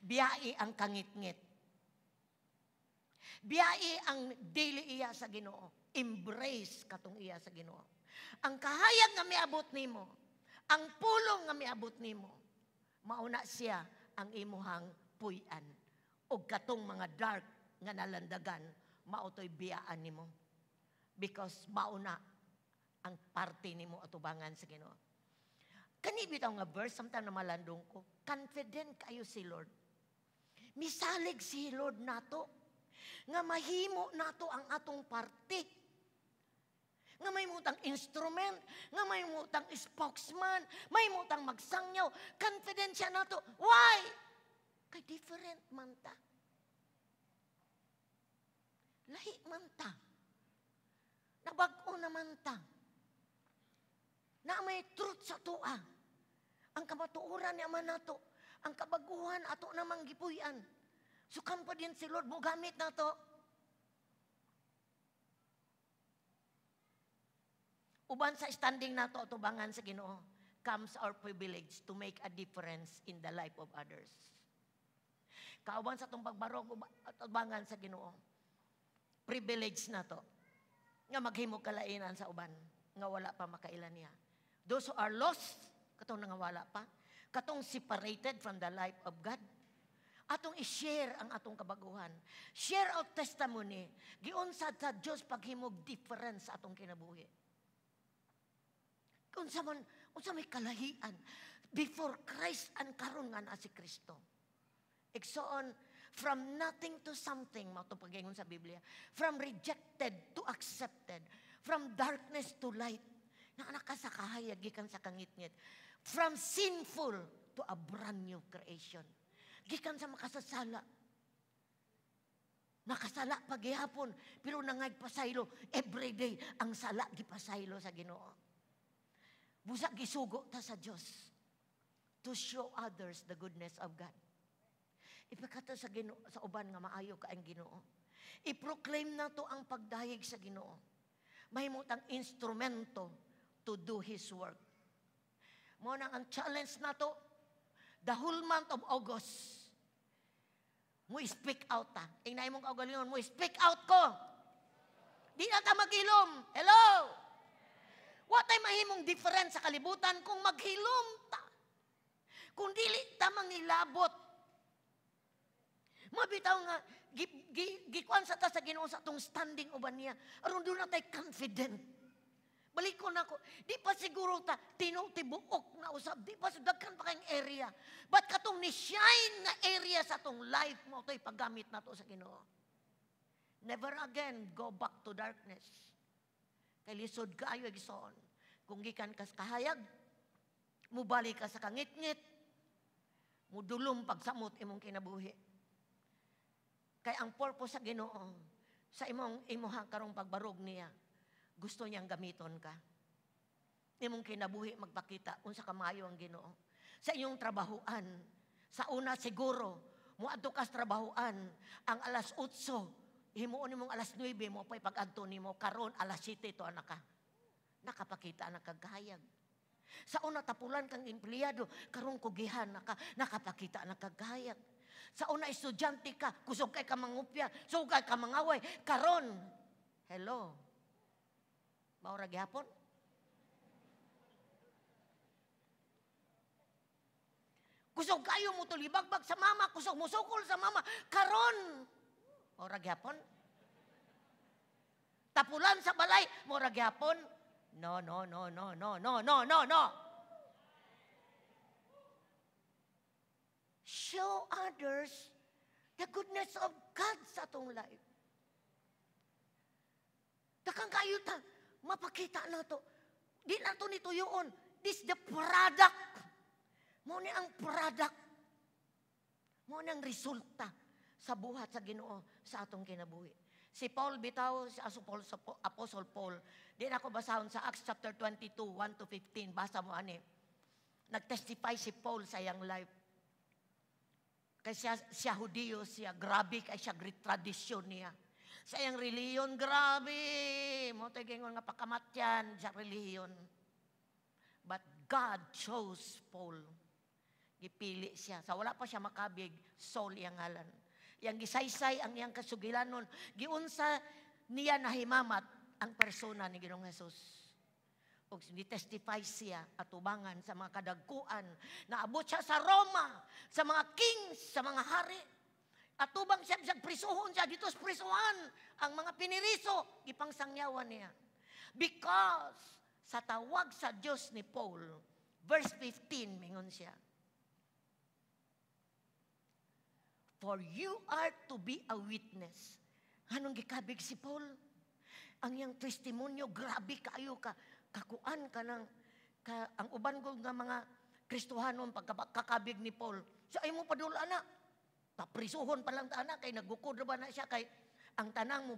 Biyai ang kangitngit. Biyai ang dili iya sa Ginoo. Embrace katong iya sa Ginoo. Ang kahayag nga miabot nimo, ang pulong nga miabot nimo, mauna siya ang imuhang puy-an. O katong mga dark nga nalandagan, mao to'y biyaan nimo. Because mauna ang parte nimo atubangan sa Ginoo. Kani bitaw nga verse, samtang na malandong ko, confident kayo si Lord. Misalig si Lord nato nga mahimo nato ang atong parte, nga mahimo tang instrument, nga mahimo tang spokesman, mahimo tang magsangyaw. Confident siya nato. Why? Kay different man ta. Lahi man ta. Nabag-o naman ta. Na may truth sa atoa. Ang kamatuoran ni Ama nato. Ang kabaguhan ato namang gipuy-an. So pa din si Lord mo gamit nato. Uban sa standing nato atubangan sa Ginoo comes our privilege to make a difference in the life of others. Kauban sa atong pagbarog atubangan sa Ginoo, privilege nato nga maghimo kalainan sa uban nga wala pa makaila niya. Those who are lost, katong nangawala pa, katong separated from the life of God, atong i-share ang atong kabaguhan. Share our testimony. Giunsa sa Dios paghimog difference sa atong kinabuhi. Unsa man, unsa may kalahian before Christ and karon nga naa si Kristo. Igsoon, from nothing to something, mao pag-ingon sa Biblia. From rejected to accepted. From darkness to light. Naa ka sa kahayag gikan sa kangitngit. From sinful to a brand new creation. Gikan sa makasasala. Nakasala pagihapon, pero nangag pasaylo every day ang sala gipasaylo sa Ginoo. Busa gisugo ta sa Dios to show others the goodness of God. Ipakita sa Ginoo sa uban nga maayo ka ang Ginoo. I-proclaim nato ang pagdayeg sa Ginoo. Mahimo tang instrumento to do His work. Mao nang ang challenge nato the whole month of August. Mo speak out ta. Ingna imong kaugalingon, mo speak out ko. Di na ta maghilom. Hello? Wa tay mahimong difference sa kalibutan kung maghilom ta. Kung dili ta mangilabot. Mabitaw nga gikuan sa ta sa Ginoo sa atong standing uban niya. Aron duna tay confident. Balik ko na ko, di pa siguro ta tinuod-tibuok na usab, di pa sa daghan pa kayong area. But katong ni shine nga area sa atong life mao to'y paggamit nato sa Ginoo. Never again go back to darkness. Kay lisod kaayo, igsoon. Kung gikan ka sa kahayag, mubalik ka sa kangitngit, mudulom pagsamot imong kinabuhi. Kay ang purpose sa Ginoo sa imong imuha karong pagbarog niya, gusto niyang gamiton ka. Imong kinabuhi magpakita unsa kamayo ang Ginoo. Sa inyong trabahuan, sa una siguro, muadto ka sa trabahuan, ang alas 8, himuon nimong alas 9, mo pa'y pag-adto nimo, karon alas 7 to anak ka. Nakapakita na kag kahayag. Sa una tapulan kang empleyado, karon kugihan naka, nakapakita na kag kahayag. Sa una estudyante ka, kusog kay ka mangupya, sugay ka mangaway, karon hello. Mao ra gihapon. Kusog kayo mo tulibagbag sa mama, kusog mo sukol sa mama, karon mao ra gihapon. Tapulan sa balay, mao ra gihapon. No, no, no, no, no, no, no, no, no. Show others the goodness of God sa atong life. Dakang kayo ta, mapakita na to. Di na to nituyoon. This the product. Mao ni ang product. Mao ni ang resulta Sa buhat sa Ginoo sa atong kinabuhi. Si Paul bitaw, si Aso Paul, sa Apostle Paul, di na ako basahon sa Acts chapter 22, 1 to 15, basa mo ani. Nagtestify si Paul sa iyang life. Kay siya, siya Hudiyo siya, grabe kay siya great tradisyon niya. Sa iyang relihiyon, grabe. Mao to'y gingon nga pakamatyan sa relihiyon. But God chose Paul. Gipili siya. Sa wala pa siya makabig, Saul iyang ngalan. Iyang gisaysay ang iyang kasugilanon. Giunsa niya nahimamat ang persona ni Ginoong Jesus. Ug ni-testify siya atubangan sa mga kadagkuan. Naabot siya sa Roma, sa mga kings, sa mga hari. Atubang siya, bisag prisuhon siya, dito sa prisuhan, ang mga piniriso, gipangsangyawan niya. Because sa tawag sa Diyos ni Paul, verse 15, mingon siya, "For you are to be a witness." Anong gikabig si Paul? Ang iyang testimonyo, grabe kaayo ka, kakuan ka ng, ka, ang uban ko nga mga Kristohanon pagkakabig ni Paul, siya ay mo padula na. Paprisuhon pa lang ta ana, kay naggukod ba na siya, kay ang tanang mo,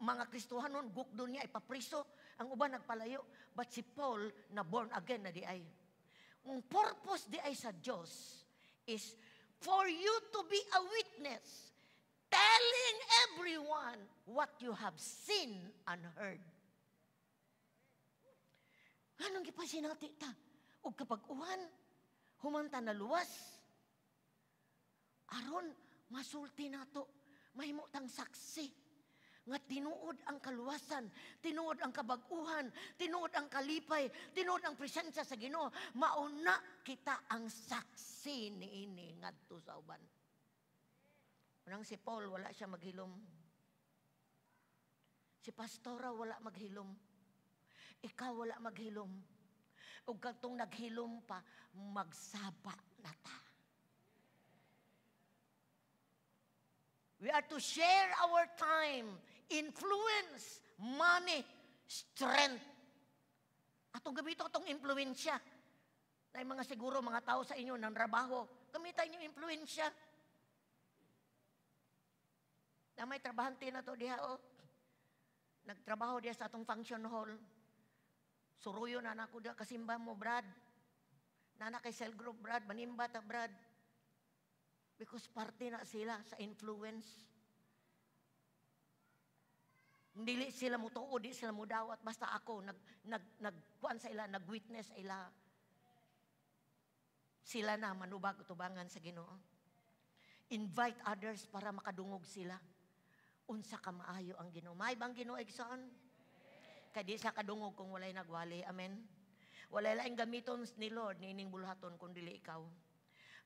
mga Kristohanon, gukdo niya, ipapriso. Ang uban nagpalayo. But si Paul, na born again na di ay. Ang purpose di ay sa Diyos is for you to be a witness, telling everyone what you have seen and heard. Anong gipasinati ta? O kapag uwan, humanta na luwas, aron masulti nato, mahimo tang saksi nga tinuod ang kaluwasan, tinuod ang kabag-uhan, tinuod ang kalipay, tinuod ang presensya sa Ginoo. Mauna kita ang saksi niini ngadto sa uban. Unang si Paul, wala siya maghilom. Si Pastora, wala maghilom. Ikaw, wala maghilom. Ug katong naghilom pa, magsaba na ta. We are to share our time, influence, money, strength. Atong gamito atong impluwensya. Nay mga siguro mga tao sa inyo nang trabaho, gamitan niyo impluwensya. Na may trabahante na to diha oh. Nagtrabaho diha sa atong function hall. Suruyo na nako diha kasimba mo, Brad. Nana kay cell group, Brad, manimba ta, Brad. Because parte na sila sa influence. Dili sila mutuo, di sila mudawat. Basta ako, nagkuan sa ila, nag-witness sa ila. Sila na manubag tubangan sa Ginoo. Invite others para makadungog sila. Unsa ka maayo ang Ginoo. Maayo bang Ginoo, igsoon? Kay di sa kadungog kung walay nagwali. Amen? Walay laing gamiton ni Lord niining bulhaton kung dili ikaw.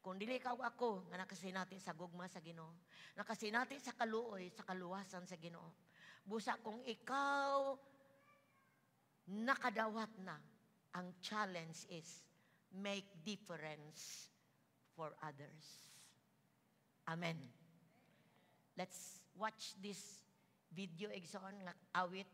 Kung dili ikaw ako nga nakasinati sa gugma sa Ginoo, nakasinati sa kaluoy, sa kaluwasan sa Ginoo. Busa kung ikaw nakadawat na, ang challenge is make difference for others. Amen. Let's watch this video, igsoon, nga awit.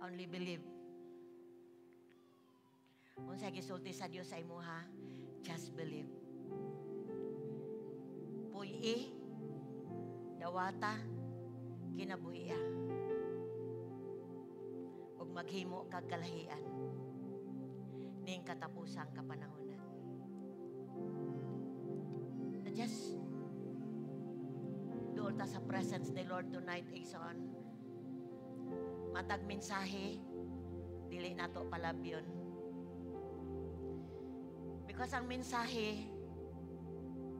Only believe. Unsa gisulti sa Dios sa imuha, just believe. Puy-i, dawata, kinabuhiya. Ug maghimo kag kalahian ning katapusang kapanahonan. So just duol ta sa presence ni Lord tonight, igsoon. Matag mensahe, dili nato palabyon. Because ang mensahe,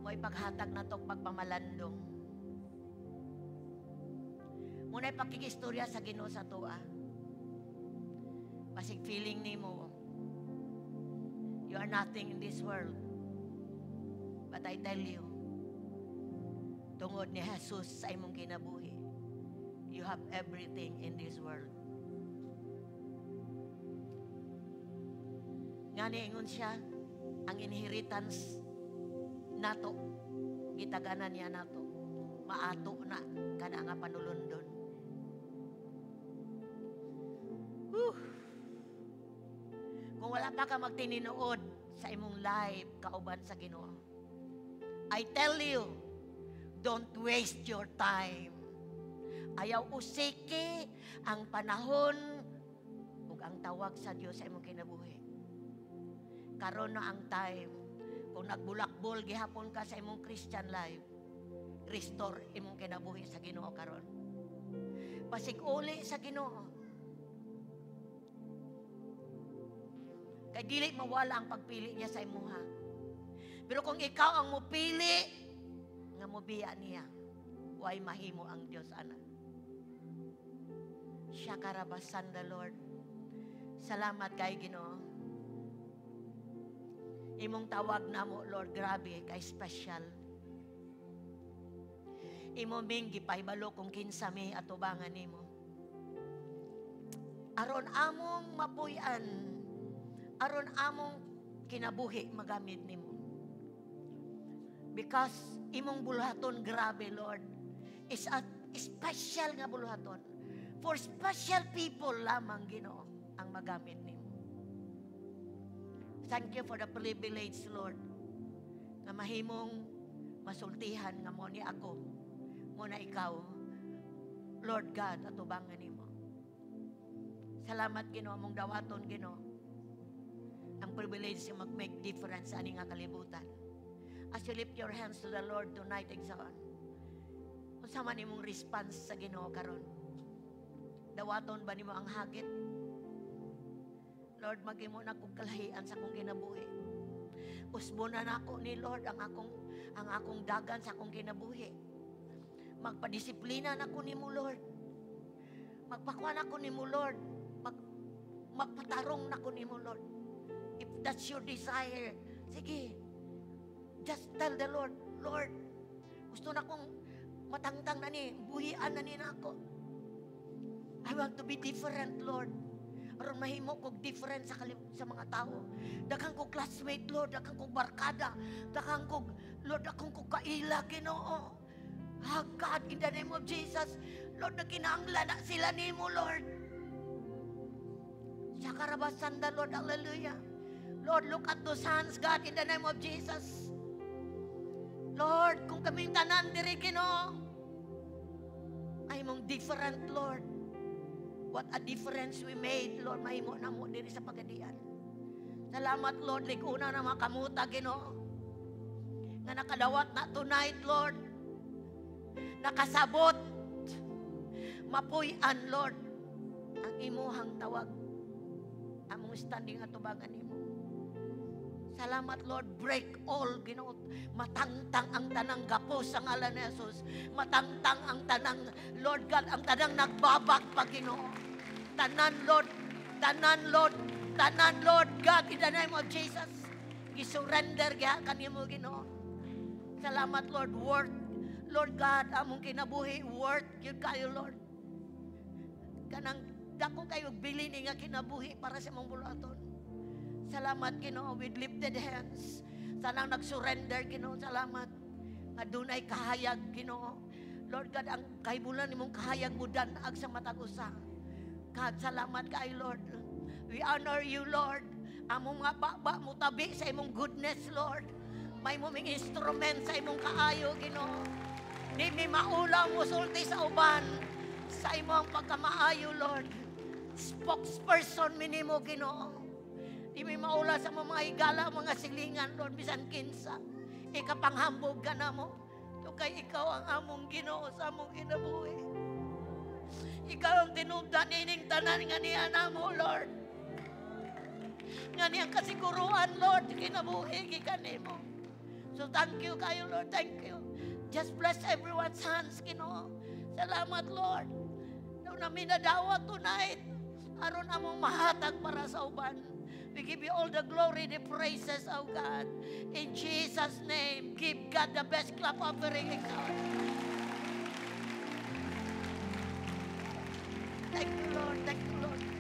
mo ipaghatag nato pagpamalandong. Muna ipakigistorya sa Ginoo sa atoa. Basig feeling nimo, you are nothing in this world. But I tell you, tungod ni Jesus sa imong kinabuhi, you have everything in this world. Nga niingon siya, ang inheritance nato, gitaganan niya nato, maato na kana nga panulundon. Whew. Kung wala pa ka magtininood sa imong life kauban sa Ginoo, I tell you, don't waste your time. Ayaw usiki ang panahon ug ang tawag sa Dios sa imong kinabuhi. Karon na ang time. Kung nagbulakbol gihapon ka sa imong Christian life, restore imong kinabuhi sa Ginoo karon. Pasig-uli sa Ginoo. Kay dili mawala ang pagpili niya sa imuha. Pero kung ikaw ang mupili nga mobiya niya, way mahimo ang Dios ana. Siya karabasan the Lord. Salamat kay Ginoo. Imong tawag namo, Lord, grabe kay special. Imo ming gipahibalo kung kinsa mi atubangan nimo. Aron among mapuy-an, aron among kinabuhi magamit nimo. Because imong buluhaton, grabe, Lord, is a special nga buluhaton. For special people lamang, Ginoo, ang magamit nimo. Thank you for the privilege, Lord, nga mahimong masultihan nga mo ni ako, mo na ikaw, Lord God, atubangan nimo. Salamat, Ginoo, among dawaton, Ginoo, ang privilege nga mag-make difference ani nga kalibutan. As you lift your hands to the Lord tonight, igsoon, unsa man imong response sa Ginoo karon? Dawaton ba nimo ang hagit? Lord, maghimo na kong kalahian sa akong kinabuhi. Usbon na nako ni Lord ang akong dagan sa akong kinabuhi. Magpadisiplina na ko nimo, Lord. Magpakuha na ko nimo, Lord. Magpatarong na ko nimo, Lord. If that's your desire, sige. Just tell the Lord, "Lord, gusto na kong matangtang na ni, buhian na ni nako. I want to be different, Lord. Aron mahimo kog different sa mga tao. Daghan kog classmate, Lord, daghan kog barkada, daghan kog, Lord, daghan kog kaila, Ginoo. Ah, God, in the name of Jesus, Lord, nagkinahanglan na sila nimo, Lord." Sa karabasan the Lord, hallelujah. Lord, look at those hands, God, in the name of Jesus. Lord, kung kaming tanan diri, Ginoo, ay mong different, Lord. What a difference we made, Lord, mahimo na mo diri sa pagadian. Salamat, Lord, liguna na mga kamuta, Ginoo, nga nakadawat na tonight, Lord. Nakasabot. Mapuy-an, Lord, ang imuhang tawag. Among standing atubangan nimo. Salamat, Lord. Break all, Ginoo. Matangtang ang tanang gapos sa ngalan ni Jesus. Matangtang ang tanang, Lord God, ang tanang nagbabag pa, Ginoo. Tanan, Lord. Tanan, Lord. Tanan, Lord God, in the name of Jesus. Gisurrender giha kanimo, Ginoo. Salamat, Lord. Worth, Lord God, among kinabuhi, worth gyud kayo, Lord. Kanang dako kayo bili ni nga kinabuhi para sa imong buluhaton. Salamat, Ginoo, with lifted hands. Sanang nag-surrender, Ginoo, salamat. Nga dunay kahayag, Ginoo. Lord God, ang kahibulan nimong kahayag mo danag sa matag usa. Kag salamat kay Lord. We honor you, Lord. Among mga baba mo tabi sa imong goodness, Lord. Mahimo ming instrument sa imong kaayo, Ginoo. Di mi maulaw musulti sa uban sa imong pagkamaayo, Lord. Spokesperson mi nimo, Ginoo. Di mi maulaw sa mga higala, mga silingan, Lord, bisan kinsa. Ikapanghambog ka namo. Kay ikaw ang among Ginoo sa among kinabuhi. Ikaw ang tinubdan ining tanan nga niya namo, Lord. Nga niyang kasiguruan, Lord, kinabuhi gikan nimo. So thank you kayo, Lord. Thank you. Just bless everyone's hands, Ginoo. Salamat, Lord. Daw namin nadawat tonight. Aron among mahatag para sa uban. We give you all the glory, the praises, oh God. In Jesus' name, give God the best clap offering. Exalt. Thank you, Lord. Thank you, Lord.